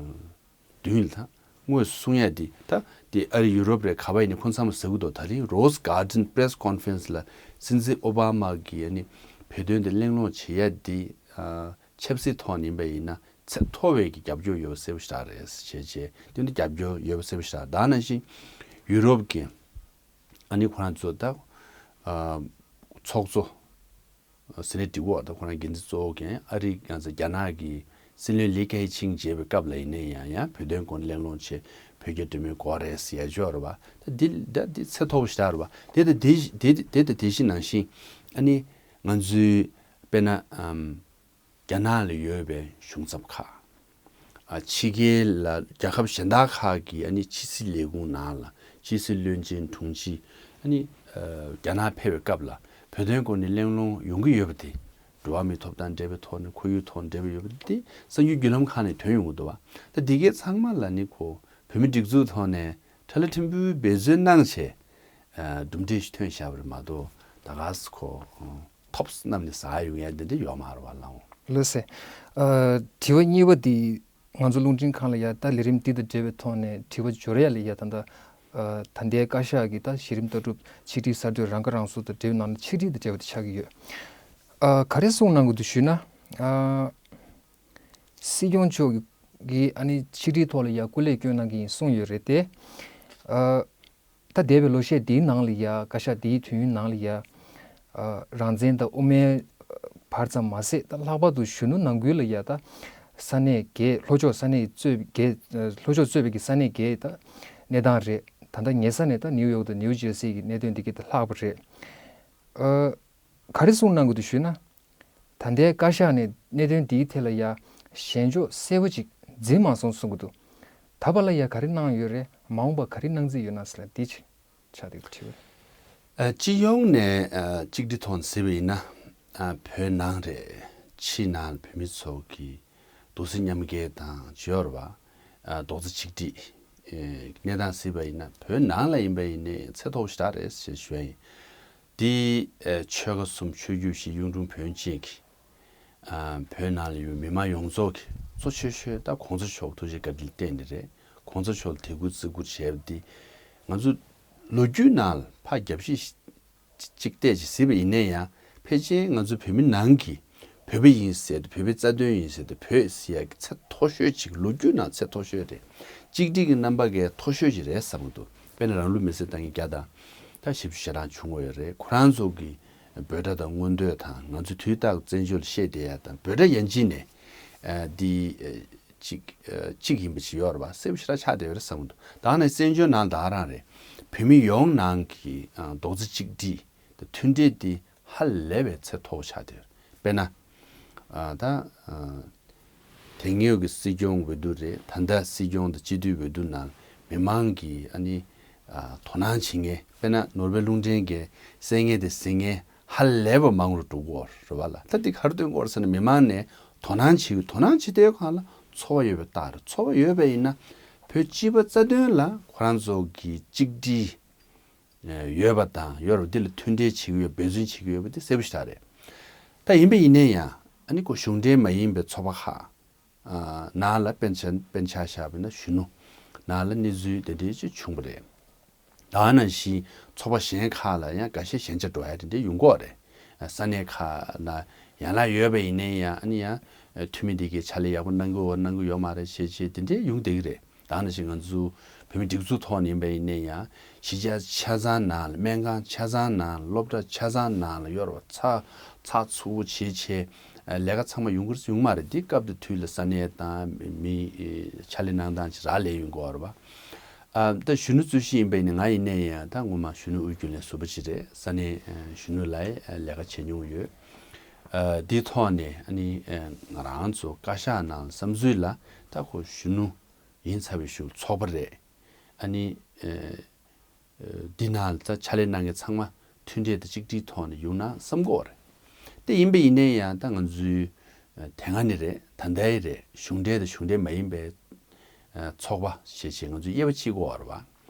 མདུན་ལ་ད་དངོས་སུ་གསུང་ཡ་འདི་ད་འདི་ཨ་རི་ཡུ་རོབ་རེད་ག་པ་ཡིན་ནའི་ཁོང་ཚང་མ་ཟེར་གི་འདུག་ད་རིང་Rose Garden Press Conference ལ་སྲིད་འཛིན་ཨོ་བྷ་མ་གིས་ཨ་ནི་བོད་དོན་དེ་གླེང་སློང་བྱེད་ཡ་འདི་ཨ་ཆབ་སྲིད་ཐོག་ནས་ཡིན་པ་ཡིན་ན་ཚད་མཐོ་བའི་གི་རྒྱབ་སྐྱོར་ཡོད་པ་གསལ་པོ་ཞེ་དྲག་རེད་ཞེས་བྱས་དེ་འདི་རྒྱབ་སྐྱོར་ཡོད་པ་གསལ་པོ་ཞེ་དྲག་ད་ནང་བཞིན་ཡུ་རོབ་ཀྱི་ཨ་ནི་ཁོ་རང་ཚོ་ད་ཨ་ཚོགས་གཙོ་ཟེར་ནས་འགྲིག་གོ་ད་ཁོ་རང་འགན་འཛིན་གཙོ་བོ་མཁན་ཨ་རི་ང་ཚོ་རྒྱ་ནག་གི་སྲིད་བློན་ལི་ཁེ་ཆིང་མཇལ་བའི་སྐབས་ལ་ཡིན་ན་ཡང་ཡང་བོད་དོན་སྐོར་གླེང་སློང་བྱས་བོད་རྒྱ་འབྲེལ་མོལ་དགོས་རེད་ཟེར་ཡ་ཅིག་ཡོད་རེད་བ། ད་འདི་ད་འདི་ཚད་མཐོ་པོ་ཞེ་དྲག་རེད་བ། དེ་ད་དེ་དེ་ད་དེ་བཞིན་ནང་བཞིན་ཨ་ནི་ང་ཚོའི་དཔེར་ན་ཨམ། རྒྱ་ནག་ལ་ཡོད་པའི་གཞུང་ཚབ་ཁག་ཨ་ཕྱི་རྒྱལ་ལ་རྒྱལ་ཁབ་གཞན་དག་ཁག་གི་ཨ་ནི་ཕྱི་སྲིད་ལས་ཁུངས་ནང་ལ་ཕྱི་སྲིད་བློན་ཆེན་དྲུང་ཆེ་ཨ་ནི་ཨ་རྒྱ་ནག་ཕེབས་པའི་སྐབས་ལ་བོད་དོན་སྐོར་ནས་གླེང་སློང་ཡོང་གི་ཡོད་པ་དེ་འགྲོ་བ་མིའི་ཐོབ་ཐང་འབྲེལ་བའི་ཐོག་ནས་ཁོར་ཡུག་ཐོག་འབྲེལ་བ་ཡོད་པ་དེ་གསར་འགྱུར་བརྒྱུད་ལམ་ཁག་ནས་ཐོན་ཡོང་གི་འདུག་བ། ད་འདི་གའི་ཚང་མ་ལ་ནི་ཁོ་བོད་མི་སྒྲིག་འཛུགས་ཐོག་ནས་ཁྲ་ལ་ཕྲན་བུའི་འབད་བརྩོན་གནང་བྱས་ཨ་གྲུབ་འབྲས་ཤིག་ཐོན་བཞག་པ་རེད་མ་གཏོགས་ད་ག་སེ་ཁོ་ཐོབ་གནམ་ནས་ཟག་ཡོང་ཡ་འདི་འདྲ་ཡོད་མ་རེད་བ་ལགས། ལགས་སེ། ཨ་དྲི་བ་གཉིས་པ་འདི་ང་ཚོ་རླུང་འཕྲིན་ཁང་ལ་ཡ་ད་ལས་རིམ་འདི་དང་འབྲེལ་བའི་ཐོག་ནས་དྲི་བ་འབྱོར་ཡ་ལ་ཡ་ད་ལྟ་ཨ་ད་ལྟའི་བཀའ་ཤག་གི་ད་གཞི་རིམ་ལྟ་གྲུབ་ཆིག་སྒྲིལ་གསར་གཏོད་རང་ཁ་རང་གསོ་དང་འབྲེལ་བའི་ནང་ནས་ཆིག་སྒྲིལ་དང་འབྲེལ་བ་དེ་ཆགས་ཀྱི་ཡོད། ཨ་ག་རེ་གསུངས་གནང་གི་འདུག་ཞུས་ན། ཨ་སྲིད་སྐྱོང་མཆོག་གིས་ཨ་ནི་ཆིག་སྒྲིལ་ཐོག་ལ་ཡ་སྐུ་ལས་བསྐྱོན་གནང་གི་ཡིན་གསུངས་ཡོད་རེད་དེ། ཨ། ད་འདས་པའི་ལོ་ཤས་འདིའི་ནང་ལ་ཡ་བཀའ་ཤག་འདིའི་དུས་ཡུན་ནང་ལ་ཡ་ཨ་རང་བཙན་དང་དབུ་མའི་བར་ཙམ་མ་ཟད་ད་ལྷག་པར་དུ་གཞོན་ནུ་ནང་ཁུལ་ལ་ཡ་ད་ས་གནས་བརྒྱད་ལྷོ་ཕྱོགས་ས་གནས་གཙོས་བརྒྱད་ལྷོ་ཕྱོགས་གཙོས་པའི་གི་ས་གནས་བརྒྱད་ད་གནས་སྟངས་རེད། ད་ལྟ་ཉེ་ས་ནས་ད་ནིའུ་ཡོག་དང་ནིའུ་ཇེར་སི་གི་གནད་དོན་འདི་ག་ད་ལྷག་པ་རེད། ཨ་ག་རེ་གསུངས་གནང་གི་འདུག་ཞུས་ན། ད་ལྟའི་བཀའ་ཤག་ནས་གནད་དོན་འདིའི་ཐད་ལ་ཡ་ཞལ་འཇོག་གསལ་པོ་ཅིག་འཛིན་མ་སོང་གསུང་གི་འདུག་ད་བར་ལ་ཡ་ག་རེ་གནང་ཡོད་རེད། མ་འོངས་པ་ག་རེ་གནང་རྩིས་ཡོད་ན་ཟེར་ལ་འདི་ཅིག་ཆགས་འདུག་དྲི་བ། ཨ་སྤྱི་ཡོངས་ནས་ཨ་གཅིག་སྒྲིལ་ཐོག་ནས་གཟིགས་པ་ཡིན་ན་ཨ་བོད་ནང་རེད། ཕྱི་ནང་བོད་མི་ཚོ་གི་རྡོག་རྩ་མཉམ་འགལ་དང་བརྗོད་པ་ཨ་རྡོག་རྩ་གཅིག་སྒྲིལ་ཨེ་གནས་སྟངས་གཟིགས་པ་ཡིན་ན་བོད་ནང་ལ་ཡིན་པ་ཡིན་ནའི་ཚད་མཐོ་པོ་ཞེ་དྲག་རེད་ཅེས་ཞུ་ཡ་ཡིན། དེ་ཨེ་ཆོལ་ཁ་གསུམ་ཆོས་བརྒྱུད་བཞི་གཡུང་དྲུང་བོན་གཅིག་གི་ཨ་བོད་ནང་ལ་ཡོད་མི་མང་ཡོངས་རྫོགས་ཀྱི་གཙོ་ཆེ་ཤོས་ད་གོང་ས་མཆོག་ཐུགས་རྗེ་བཀའ་དྲིན་བརྟེན་ནས་རེད། གོང་ས་མཆོག་ལ་དད་གུས་བརྩི་བཀུར་བྱས་པ་འདི་ང་ཚོ་ལོ་རྒྱུས་ནང་ལ་ཕར་རྒྱབ་བཤིག་ཅིག་བལྟས་ཅིག་གཟིགས་པ་ཡིན་ན་ཡང་ཕལ་ཆེར་ང་ཚོ་བོད་མི་ནང་གི་བོད་པ་ཡིན་ཟེར་དུས་བོད་པའི་རྩ་དོན་ཡིན་ཟེར་དུས་བོད་ཟེར་ཡག་གི་ཚད་མཐོ་ཤོས་ཅིག་ལོ་རྒྱུས་ནང་ཚད་མཐོ་ཤོས་རེད། གཅིག་སྒྲིལ་གྱི་རྣམ་པ་གའི་མཐོ་ཤོས་ཅིག་རེད་བསམ་གྱི་འདུག་དཔེར་ན་རང་ལུས་མེར་སྲེག་བཏང་མཁན་བརྒྱ་དང་ད་བཞི་བཅུ་ཞེ་གྲངས་བྱུང་བ་ཡོད་རེད། ཁོ་རང་ཚོ་གི་འབོད་སྒྲ་དང་མངོན་འདོད་དང་ང་ཚོ་དུས་རྟག་བཙན་བྱོལ་ལ་བཤད་བསྡད་ཡ་དང་འབོད་སྒྲ་ཡན་ཆད་ནས་ཨ་འདི་ཨ་གཅིག་ཨ་གཅིག་ཡིན་པ་ཅིག་ཡོད་རེད་པ། གསལ་པོ་ཞེ་དྲག་ཆགས་བསྡད་ཡོད་རེད་བསམ་གྱི་འདུག་ད་ནི་བཙན་བྱོལ་ནང་ད་ག་རང་རེད། བོད་མི་ཡོངས་ནང་གི་ཨ་རྡོག་རྩ་གཅིག་སྒྲིལ་དང་མཐུན་སྒྲིལ་འདི་ཧ་ལས་པའི་ཚད་མཐོ་པོ་ཆགས་བསྡད་ཡོད་རེད། དཔེར་ན་ཨ་ད་ཨ་དེ་སྔོན་གྱི་སྲིད་སྐྱོང་འོས་བསྡུ་རེད། ད་ལྟ་སྲིད་སྐྱོང་དང་སྤྱི་འཐུས་འོས་བསྡུ་ནང་མི་མང་གིས་ཨ་ནི་ཨ་དོ་སྣང་བྱེད་མཁན་དཔེར་ན་ནོར་བུ་རླུང་འཕྲིན་གྱིས་གསན་མཁན་དེ་གཟིགས་མཁན་ཧ་ལས་པ་མང་རུ་འགྲོ་གི་ཡོད་རེད་པ་ལགས། ད་འདི་ག་རེ་སྟོན་གྱི་ཡོད་རེད་ཟེར་ན་མི་མང་ནས་དོ་སྣང་བྱེད་དགོས། དོ་སྣང་བྱེད་བསྡད་ཡོད་གང་ལ་ཚོར་བ་ཡོད་པའི་རྟགས་རེད། ཚོར་བ་ཡོད་པ་ཡིན་ན་བོད་སྤྱི་པའི་རྩ་དོན་ལ་ཁོ་རང་ཚོ་གི་གཅིག་སྒྲིལ་ཡོད་པ་དང་ཡོད་རེད་པ་འདི་ལ་མཐུན་འབྲེལ་བྱེད་ཀྱི་ཡོད། འབད་བརྩོན་བྱེད་ཀྱི་ཡོད་པ་འདི་གསལ་པོ་ཞེ་དྲག་རེད། ད་ཡིན་པ་ཡིན་ནའི་ཡང་ཨ་ནི་ཁོ་གཞུང་འབྲེལ་མ་ཡིན་པའི་ཚོགས་པ་ཁག་ཨ་ནང་ལ་དཔེར་ཆ་དཔེར་ཆ་བཞག་པ་ཡིན་ན་གཞོན་ནུ་ནང་ལ་གནས་ཚུལ་དེ་འདྲའི་ཅིག་བྱུང་བ་རེད། ད་ནང་བཞིན་ཚོགས་པ་གཞན་ཁག་ལ་ཡང་འགའ་ཤས་ཞན་ཆ་འགྲོ་ཡ་དེ་འདྲ་ཡོང་གི་ཡོད་རེད། ས་གནས་ཁག་ལ་ཡན་ལག་ཡོད་པ་ཡིན་ནའི་ཡང་ཨ་ནི་ཡང་འཐུས་མི་འདི་གའི་ཕྱག་ལས་ཡག་པོ་གནང་གི་ཡོད་གནང་གི་ཡོད་མ་རེད་ཞེས་བྱས་དེ་འདྲའི་ཡོང་བསྡད་ཀྱི་རེད། ད་ནང་བཞིན་ང་ཚོ་བོད་མི་སྒྲིག་འཛུགས་ཐོག་ནས་ཡིན་པ་ཡིན་ནའི་ཡང་གཞིས་ཆགས་ཆ་ཚང་ནང་ལ་སྨན་ཁང་ཆ་ཚང་ནང་ལ་སློབ་གྲྭ་ཆ་ཚང་ནང་ལ་ཡོད་རེད་པ། ཚགས་ཚགས་ཚུད་པོ་བྱས་བྱས་ལས་ཀ་ཚང་མ་ཡོང་གི་རེད་ཡོང་མ་རེད། འདི་སྐབས་དང་དུས་ལ་ས་གནས་དང་མི་ཕྱག་ལས་གནང་སྟངས་ཅིག་རག་ལས་ཡོང་གི་ཡོད་རེད་པ། ཨ་ད་གཞོན་ནུ་གཙོས་གཞི་ཡིན་པ་ཡིན་ན་ང་ཡིན་ནའི་ཡང་ད་ངོ་མ་གཞོན་ནུ་དབུས་རྒྱུན་ལས་ཟུར་པ་ཅིག་རེད། ས་གནས་ཨ་གཞོན་ནུ་ལ་ཨ་ལས་ཀ་བྱེད་མྱོང་ཡོད། ཨ་འདིའི་ཐོག་ནས་ཨ་ནི་ཨ་ང་རང་ཚོ་བཀའ་ཤག་ནང་བསམ་ཚུལ་ལ་ད་ཁོ་གཞོན་ནུ་ཡིན་ཚར་བའི་གཞུག་ཚོགས་པ་རེད། ཨ་ནི་ཨ་འདི་ནང་ལ་ད་ཕྱག་ལས་གནང་མཁན་ཚང་མ་ མཐུན་སྒྲིལ་དང་གཅིག་སྒྲིལ་ཐོག་ནས་ཡོང་ན་བསམ་གྱི་ཡོད་རེད། དེ་ཡིན་པ་ཡིན་ནའི་ཡང་ད་ང་ཚོའི་ཨ་དེ་སྔ་ནས་རེད། ད་ལྟའི་རེད། གཞུང་འབྲེལ་དང་གཞུང་འབྲེལ་མ་ཡིན་པའི་ཨ་ཚོགས་པ་ཞེས་བྱས་ང་ཚོས་དབྱེ་བ་ཕྱེ་དགོས་པ་རེད་བ།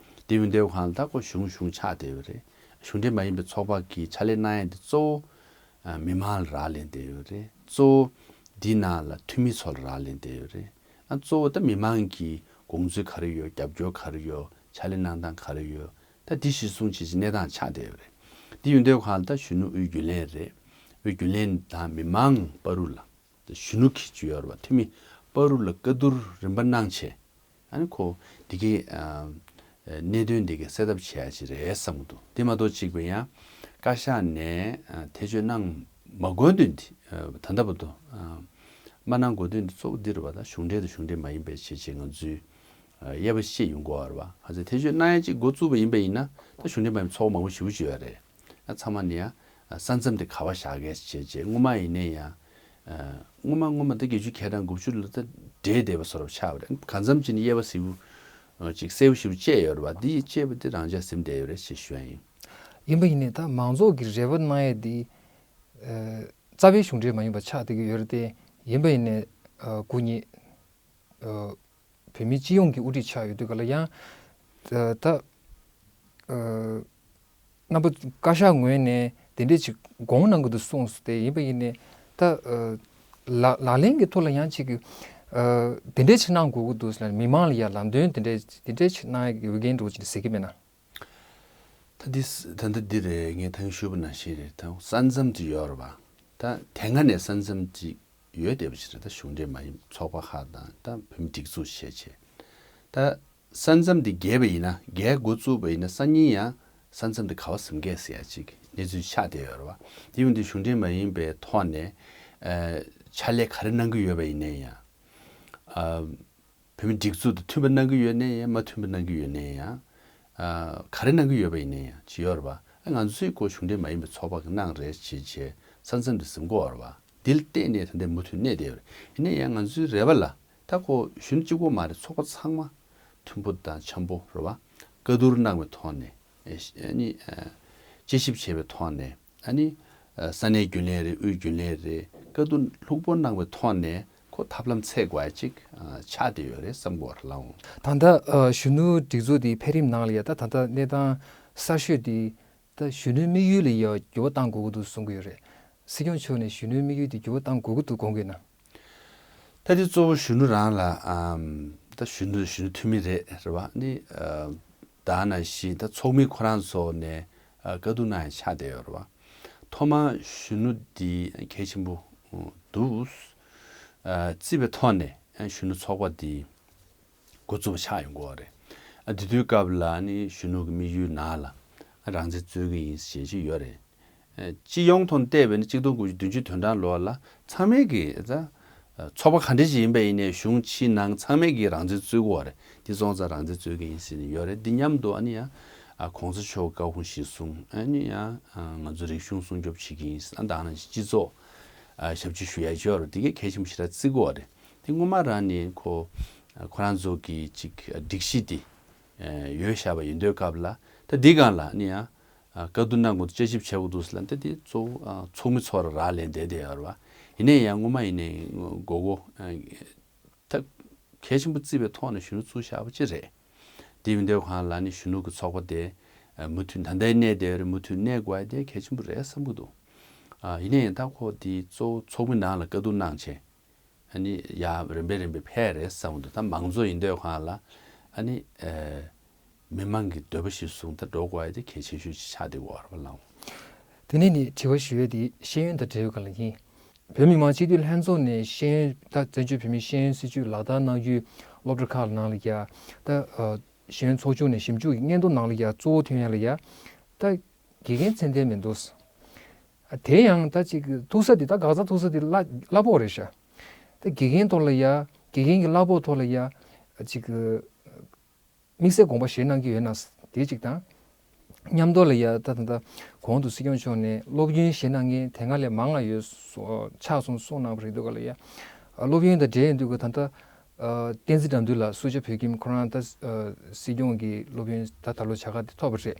དེ་ཡིན་དུས་གང་ལྟར་ཁོ་གཞུང་གཞུང་ཆགས་བསྡད་ཡོད་རེད། གཞུང་འབྲེལ་མ་ཡིན་པའི་ཚོགས་པ་གི་ཕྱག་ལས་གནང་ཡ་དེ་གཙོ་བོ་ཨ་མི་མང་ལ་རག་ལས་བསྡད་ཡོད་རེད། གཙོ་བོ་འདི་ནང་ལ་འཐུས་མི་ཚོ་ལ་རག་ལས་བསྡད་ཡོད་རེད། ཨ་གཙོ་བོ་ད་མི་མང་གི་དགོངས་ཚུལ་ག་རེ་ཡོད། རྒྱབ་སྐྱོར་ག་རེ་ཡོད། ཕྱག་ལས་གནང་སྟངས་ག་རེ་ཡོད། ད་འདི་གཞིར་བཟུང་བྱས་ཀྱི་གནས་སྟངས་ཆགས་བསྡད་ཡོད་རེད། འདི་ཡོད་དུས་གང་ལ་ད་གཞོན་ནུ་དབུས་རྒྱུན་ལས་རེད། དབུས་རྒྱུན་ལས་དང་མི་མང་བར་དུ་ལ། གཞོན་ནུ་གི་ཅིག་ཡོད་རེད་བ། འཐུས་མི་བར་དུ་ལ་བཀའ་བསྡུར་རིམ་པ་གནང་བྱས། ཨ་ནི་ཁོ་འདི་གའི་ཨ་གནད་དོན་འདི་གའི་སེལ་ཐབས་བྱེད་ཡ་ཅིག་རེད་བསམ་གྱི་འདུག་དེ་མ་གཏོགས་གཅིག་པ་ཡང་བཀའ་ཤག་ནས་ཨ་ཐེ་བྱུས་གནང་མ་དགོས་དོན་འདི་ཨ་ད་ལྟ་བར་དུ་ཨ་མ་གནང་དགོས་དོན་འདི་གཙོ་བོ་འདི་རེད་བ། ད་གཞུང་འབྲེལ་དང་གཞུང་འབྲེལ་མ་ཡིན་པའི་བྱས་བྱས་ང་ཚོའི་ཨ་དབྱེ་བ་ཕྱེ་ཡོང་དགོས་པ་རེད་བ། ཧ་ཚེ་ཐེ་བྱུས་གནང་ཡ་ཅིག་འགོ་བཙུགས་པ་ཡིན་པ་ཡིན་ན་ད་གཞུང་འབྲེལ་མ་ཡིན་ཚོགས་པ་མང་པོ་ཞེ་པོ་ཅིག་ཡོད་རེད། ཨ་ཚང་མ་ནས་ཡང་ས་མཚམས་དེ་ག་པར་བཞག་གས་བྱས་བྱས་སྔོན་མ་ཡིན་ནའི་ཡང་ཨ་སྔོན་མ་སྔོན་མ་ད་བརྒྱད་ཅུ་གྱ་གྲངས་དགུ་བཅུ་ལ་ད་འདྲེས་བསྡད་པ་བཟོ་འདྲ་ཆགས་པ་རེད། གང་འཚམ་ཅིག་ནས་དབྱེ་བ་གཟུགས་པོ་ཅིག་གསལ་པོ་ཞེ་པོ་བཅད་ཡོད་རེད་བ། འདི་བཅད་པ་དེ་རང་འཇགས་ཟིན་བསྡད་ཡོད་རེད་ཅེས་ཞུ་ཡ་ཡིན། ཡིན་པ་ཡིན་ནའི་ད་མང་ཚོགས་ཀྱི་རེ་བ་གནང་ཡས་འདི་ཨ་རྩ་བའི་གཞུང་འབྲེལ་མ་ཡིན་པ་ཆགས་བསྡད་ཀྱི་ཡོད་རེད་དེ། ཡིན་པ་ཡིན་ནའི་ཨ་སྐུ་ཉིད་ཨ་བོད་མིའི་སྤྱི་ཡོངས་ཀྱི་དབུ་ཁྲིད་ཆགས་ཡོད་དུས་ག་ལ་ཡང་ཨ་ད་ཨ་རྣམ་པ་བཀའ་ཤག་ངོས་ནས་དེ་འདྲས་ཅིག་དགོངས་གནང་གི་འདུག་གསུངས་སོང་། དེ་ཡིན་པ་ཡིན་ནའི་ད་ཨ་ལག་ལག་ལེན་གྱི་ཐོག་ལ་ཡང་ཅིག་ཨ་དེ་འདྲས་ཅིག་གནང་དགོས་ཀྱི་འདུག་ཟེར་ནས་མི་མང་ལ་ཡང་ལམ་སྟོན་དེ་འདྲས་དེ་འདྲས་ཅིག་གནང་ཡག་གི་འོས་འགན་འདྲ་བོ་ཅིག་ཟེར་གྱི་མེད་ན། ད་འདི་ད་ལྟ་འདི་རེད། ངས་ད་གིན་ཞུས་པ་ནང་བཞིན་རེད། ད་ས་མཚམས་དེ་ཡོད་རེད་བ། ད་དེ་སྔ་ནས་ས་མཚམས་དེ་ཡོད་བསྡད་པ་ཞིག་རེད། ད་གཞུང་འབྲེལ་མ་ཡིན་ཚོགས་པ་ཁག་དང་ད་བོད་མི་སྒྲིག་འཛུགས་བྱས་བྱས། ད་ས་མཚམས་དེ་བརྒལ་བ་ཡིན་ན། བརྒལ་འགོ་བཙུགས་པ་ཡིན་ན་སང་ཉིན་ཡང་ས་མཚམས་དེ་ག་པར་ཟིན་གས་ཟེར་ཡ་ཅིག་གནས་ཚུལ་ཆགས་བསྡད་ཡོད་རེད་བ། དེ་ཡིན་དུས་གཞུང་འབྲེལ་མ་ཡིན་པའི་ཐོག་ནས་ཨ་ཕྱག་ལས་ག་རེ་གནང་གི་ཡོད་པ་ཡིན་ནའི་ཡང་ཨ་བོད་མི་སྒྲིག་འཛུགས་དང་མཐུན་པ་གནང་གི་ཡོད་ནའི་ཡང་མ་མཐུན་པ་གནང་གི་ཡོད་ནའི་ཡང་ཨ་ག་རེ་གནང་གི་ཡོད་པ་ཡིན་ནའི་ཡང་ཅི་ཡོད་རེད་བ། ཨ་ང་ཚོས་ཁོ་གཞུང་འབྲེལ་མ་ཡིན་པའི་ཚོགས་པ་གི་གནང་རེད་ཅེས་བྱས་ས་མཚམས་དེ་ཟིན་གོ་བ་རེད་བ། འདི་ལ་བརྟེན་ནས་ད་ལྟའི་མུ་མཐུད་གནས་བསྡད་ཡོད་རེད། ཡིན་ནའི་ཡང་ང་ཚོའི་རེ་བ་ལ་ད་ཁོ་གཞོན་ནུ་གཅིག་པོ་མ་རེད། ཚོགས་པ་ཚང་མ་མཐུན་པོ་དང་འཆམ་པོ་རེད་བ། བཀའ་བསྡུར་གནང་བའི་ཐོག་ནས་ཨ་ནི་ཨ་དཔྱད་ཞིབ་བྱས་པའི་ཐོག་ནས། ཨ་ནི་ཨ་ས་གནས་རྒྱུན་ལས་རེད། དབུས་རྒྱུན་ལས་རེད། བཀའ་བསྡུར་ལྷུག་པོ་གནང་བའི་ཐོག་ནས་ཁོ་ཐབས་ལམ་འཚོལ་དགོས་ཡ་ཅིག་ཨ་ཆགས་བསྡད་ཡོད་རེད་བསམ་གྱི་ཡོད་རེད་ལགས། ད་ལྟ་ཨ་གཞོན་ནུ་སྒྲིག་འཛུགས་འདིའི་འཕེལ་རིམ་ནང་ལ་ཡ་ད་ད་ལྟ་གནས་སྟངས་གསར་ཤོས་འདི་ད་གཞོན་ནུའི་དམིགས་ཡུལ་ལ་ཡ་འགྱུར་བ་གཏང་དགོས་ཀྱི་འདུག་གསུང་གི་ཡོད་རེད། སྲིད་སྐྱོང་མཆོག་ནས་གཞོན་ནུའི་དམིགས་ཡུལ་འདི་འགྱུར་བ་གཏང་དགོས་ཀྱི་འདུག་དགོངས་ཀྱི་ན། ད་འདི་གཙོ་བོ་གཞོན་ནུ་རང་ལ་ཨམ་ད་གཞོན་ནུ་གཞོན་ནུ་འཐུས་མི་རེད་རེད་བ། ནི་ཨ་ད་ནང་བཞིན་ད་ཚོགས་མི་ཁོ་རང་ཚོ་ནས་ཨ་བཀའ་བསྡུར་གནང་ཡ་ཆགས་བསྡད་ཡོད་རེད་བ། ཐོག་མར་གཞོན་ནུ་འདི་གལ་ཆེན་པོ་འདུག་ཨ་བརྩིས་པའི་ཐོག་ནས་ཨ་གཞོན་ནུ་ཚོགས་པ་འདི་འགོ་བཙུགས་པ་ཆགས་ཡོང་གི་ཡོད་རེད། ཨ་དེ་དུས་སྐབས་ལ་ནི་གཞོན་ནུ་གི་དམིགས་ཡུལ་ནང་ལ་ཨ་རང་བཙན་རྩོད་ཀྱི་ཡིན་ཞེས་ཅིག་ཡོད་རེད། ཨ་སྤྱི་ཡོངས་ཐོག་བལྟས་པས་ན་གཅིག་སྟོང་དགུ་བརྒྱ་བདུན་ཅུ་དོན་གྲངས་ལོ་ལ་ཚང་མས་ཀྱི་ཨ་ཚོགས་པ་ག་འདྲ་ཞིག་ཡིན་པ་ཡིན་ནའི་གཞུང་ཕྱི་ནང་ཚང་མས་ཀྱི་རང་བཙན་རྩོད་ཀྱི་ཡོད་རེད། འདི་སོང་ཙང་རང་བཙན་རྩོད་ཀྱི་ཡིན་ཟེར་ནས་ཡོད་རེད། འདི་མཉམ་དུ་ཨ་ནི་ཡང་ཨ་གོང་ས་མཆོག་བཀའ་དགོངས་གཞིར་བཟུང་ཨ་ནི་ཡང་ཨ་ང་ཚོ་རིག་གཞུང་སྲུང་སྐྱོབ་བྱེད་ཀྱི་ཡིན་ཟེར། ཨ་ད་ནང་བཞིན་སྤྱི་ཚོགས་ཨ་ཞབས་ཕྱི་ཞུ་ཡ་ཅིག་ཡོད་རེད། འདི་གས་གལ་ཆེན་པོ་ཞེ་དྲག་བརྩི་གི་ཡོད་རེད། དེ་སྔོན་མ་རང་ནས་ཁོ་ཁོ་རང་ཚོ་གི་ཅིག་སྒྲིག་གཞི་དེ་ཡོད་བཞག་པ་ཡིན་དུས་སྐབས་ལ་ད་འདི་སྒང་ལ་ནི་ཡང་བཀའ་བསྡུར་གནང་དགོས་འདུག་དཔྱད་ཞིབ་བྱེད་དགོས་འདུག་ཟེར་ལ་ད་འདི་གཙོ་བོ་ཚོགས་མི་ཚོར་རག་ལས་བསྡད་བསྡད་ཡོད་རེད་བ། ཡིན་ནའི་ཡང་སྔོན་མ་ཡིན་ནའི་དགོས་མཁོ་ད་གལ་ཆེན་པོ་བརྩིས་པའི་ཐོག་ནས་གཞོན་ནུ་བཙུགས་བཞག་པ་ཅིག་རེད། དེ་ཡིན་དུས་གང་ལ་ནི་གཞོན་ནུ་གི་ཚོགས་པ་དེ་མུ་མཐུད་ད་ལྟའི་གནས་བསྡད་ཡོད་རེད། མུ་མཐུད་གནས་དགོས་ཡ་དེ་གལ་ཆེན་པོ་རེད་བསམ་གྱི་འདུག་ཨ་ཡིན་ནའི་ཡང་ད་ཁོ་དེ་གཙོ་བོ་ཚོགས་མི་ནང་ལ་བཀའ་བསྡུར་གནང་བྱས། ཨ་ནི་ཡར་རིམ་པས་རིམ་པས་འཕེལ་རེད་བསམ་གྱི་འདུག་ད་མང་གཙོ་ཡིན་དུས་གང་ལ་ཨ་ནི་ཨེ་མི་མང་གི་འདོད་པ་གཞིར་བཟུང་ད་འགྲོ་དགོས་ཡ་དེ་གལ་ཆེ་ཤོས་ཅིག་ཆགས་བསྡད་ཡོད་རེད་བ་ལགས། དེ་ནས་ནི་དྲི་བ་ཞུ་ཡས་དེ་ཤེས་ཡོན་དང་འབྲེལ་ཡོད་སྒང་ལ་ཡིན། བོད་མི་མང་སྤྱི་འཐུས་ལྷན་ཚོགས་ནས་ཤེས་ཡོན་ད་བཙན་བྱོལ་བོད་མིའི་ཤེས་ཡོན་སྲིད་བྱུས་ལག་བསྟར་གནང་རྒྱུའི་སློབ་གྲྭ་ཁག་ནང་ལ་ཡ་ད་ཨ་ཤེས་ཡོན་ཚོགས་ཆུང་ནས་ཞིབ་འཇུག་གི་སྙན་ཐོ་ནང་ལ་ཡ་གཙོ་བོ་ཐོན་ཡ་ལ་ཡ་ད་དགེ་རྒན་མཚན་ལྡན་མི་འདུག་དེ་ཡང་ད་ཅིག་ཐུག་ས་དེ་ད་འགག་རྩ་ཐུག་ས་དེ་གླ་གླ་ཕོགས་རེད་ཤག་ད་དགེ་རྒན་ཐོག་ལ་ཡ་དགེ་རྒན་གྱི་གླ་ཕོགས་ཐོག་ལ་ཡ་ཅིག་དམིགས་བསལ་དགོངས་པ་བཞེས་གནང་གི་ཡོད་ན་དེ་གཅིག་དང་། མཉམ་དུ་ལ་ཡ་ད་ད་ད་གོང་དུ་སྲིད་སྐྱོང་མཆོག་ནས་སློབ་ཡོན་བཞེས་གནང་མཁན་དེ་སྔ་ལས་མང་ང་ཡོད་སོ་ཆགས་སོང་གསུངས་གནང་བ་རེད་འདུག་ག་ལ་ཡ། སློབ་ཡོན་དང་འབྲེལ་ཡོད་འདུག་ག་ད་ད་བསྟན་འཛིན་དགྲ་འདུལ་ལགས་སུ་ཇཱ་བོད་ཁྱིམ་ཁོ་རང་ད་སྲིད་སྐྱོང་གི་སློབ་ཡོན་ད་ད་ལོ་བྱ་དགའ་དེ་ཐོབ་པ་རེད།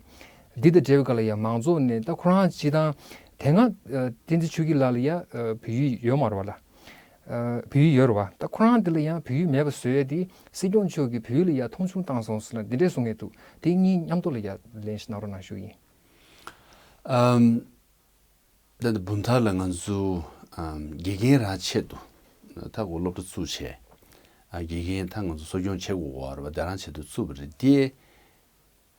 འདི་དང་འབྲེལ་བའི་སྐབས་ལ་ཡང་མང་ཚོགས་ནས་ད་ཁོ་རང་སྤྱིར་བཏང་དེ་སྔ་ཨ་བསྟན་འཛིན་ཆོས་སྐྱིད་ལགས་ལ་ཡང་ཨ་བོད་ཡིག་ཡོད་མ་རེད་པ་ལ། ཨ་བོད་ཡིག་ཡོད་རེད་པ། ད་ཁོ་རང་འདི་ལ་ཡང་བོད་ཡིག་མེད་པ་བཟོ་ཡས་དེ་སྲིད་སྐྱོང་མཆོག་གིས་བོད་ཡིག་ལ་ཡང་མཐོང་ཆུང་བཏང་སོང་ཟེར་ན་འདི་འདྲས་གསུང་མཁན་འདུག་དེ་གཉིས་མཉམ་དུ་ལ་ཡང་ལན་ཞིག་གནང་རོགས་གནང་ཞུ་ཡིན། ཨམ། ད་ལྟ་བུན་ཐར་ལ་ང་ཚོ་ཨམ་དགེ་རྒན་རང་ཆེད་དུ་ད་གོ་སློབ་གྲྭ་བཙུགས་བྱས། ཨ་དགེ་རྒན་ད་ང་ཚོ་གསོ་སྐྱོང་བྱེད་དགོས་གོ་བ་རེད་པ། དེ་རང་ཆེད་དུ་བཙུགས་པ་རེད་དེ།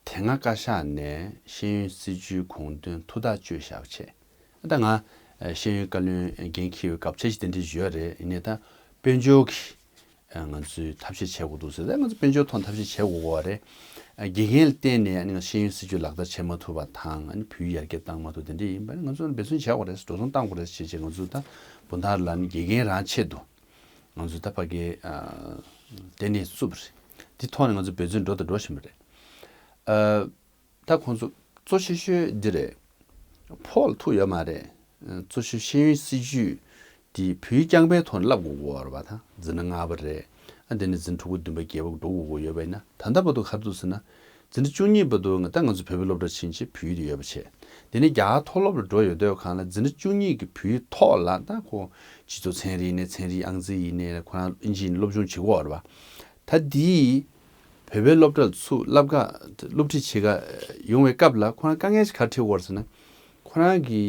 དེ་སྔ་བཀའ་ཤག་ནས་ཤེས་ཡོན་སྲིད་བྱུས་དགོངས་དོན་མཐུག་ཐག་གཅོད་བཞག་པ་བྱས། ད་ང་ཨ་ཤེས་ཡོན་བཀའ་བློན་འགན་འཁྱེར་བའི་སྐབས་འཆར་གཞི་དེ་འདྲ་ཡོད་རེད། ཡིན་ནའི་ད་དཔལ་འབྱོར་གྱི་ཨ་ང་ཚོས་ཐབས་ཤེས་བྱེད་དགོས་འདུག་ཟེར་ད་ང་ཚོ་དཔལ་འབྱོར་ཐོག་ཐབས་ཤེས་བྱེད་དགོས་གོ་བ་རེད། ཨ་དགེ་རྒན་ལ་བརྟེན་ནས་ཨ་ནི་ང་ཤེས་ཡོན་སྲིད་བྱུས་ལག་བསྟར་བྱེད་མ་ཐུབ་པ་དང་ཨ་ནི་བོད་ཡིག་ཡར་རྒྱས་བཏང་མ་ཐུབ་དེ་འདྲ་ཡིན་པ་ནི་ང་ཚོ་འབད་བརྩོན་བྱེད་དགོས་རེད། འགྲོ་སོང་བཏང་དགོས་རེད་ཅེས་བྱས་ང་ཚོ་ད་བུན་ཐར་ལ་ནི་དགེ་རྒན་རང་ཆེད་དུ་ང་ཚོ་ད་ཕ་གིའི་ཨ་ལྟེ་གནས་བཙུགས་པ་རེད། དེ་ཐོག་ནས་ང་ཚོ་འབད་བརྩོན་འགྲོ་དང་འགྲོ་བཞིན་པ་རེད། ཨ། ད་ཁོང་ཚོ་གཙོ་ཆེ་ཤོས་འདི་རེད། ཕོགས་ལ་ཐུག་ཡོད་མ་རེད། གཙོ་ཆེ་ཤོས་ཤེས་ཡོན་སྲིད་བྱུས་འདི་བོད་ཡིག་རྐྱང་པའི་ཐོག་ནས་བསླབ་དགོས་ཀྱི་ཡོད་རེད་པ། ད་འཛིན་གྲྭ་ལྔ་པ་རེད། ཨ་དེ་ནས་འཛིན་གྲྭ་དྲུག་པ་བདུན་པ་བརྒྱད་པ་འགྲོ་དགོས་ཀྱི་ཡོད་པ་ཡིན་ན་ད་ལྟ་བར་དུ་ག་རེ་འདུག་ཟེར་ན། འཛིན་གྲྭ་བཅུ་གཉིས་བར་དུ་ད་ང་ཚོ་བོད་པའི་སློབ་གྲྭ་ཕྱིན་ཆད་བོད་ཡིག་དེ་ཡོད་པ་བྱས། དེ་ནས་རྒྱ་གར་མཐོ་སློབ་ལ་འགྲོ་ཡོང་དུས་སྒང་ལ་འཛིན་གྲྭ་བཅུ་གཉིས་ཀྱི་བོད་ཡིག་ཐོག་ལ་ད་ཁོ་སྤྱི་ཚོགས་ཚན་རིག་ཡིན་ནའི་ཚན་རིག་ཨང་རྩིས་ཡིན་ནའི་ཁོ་རང་ཨིན་ཇི་ཡིན་སློབ་སྦྱོང་བྱེད་ཀྱི་ཡོད་རེད་པ། ད་འདི་བོད་པའི་སློབ་གྲྭ་ལ་ཚུར་བསླབ་ག་སློབ་ཁྲིད་བྱེད་ག་ཡོང་བའི་སྐབས་ལ་ཁོ་རང་དཀའ་ངལ་ཞིག་ག་རེ་འཕྲད་ཀྱི་ཡོད་རེད་ཟེར་ན། ཁོ་རང་གི་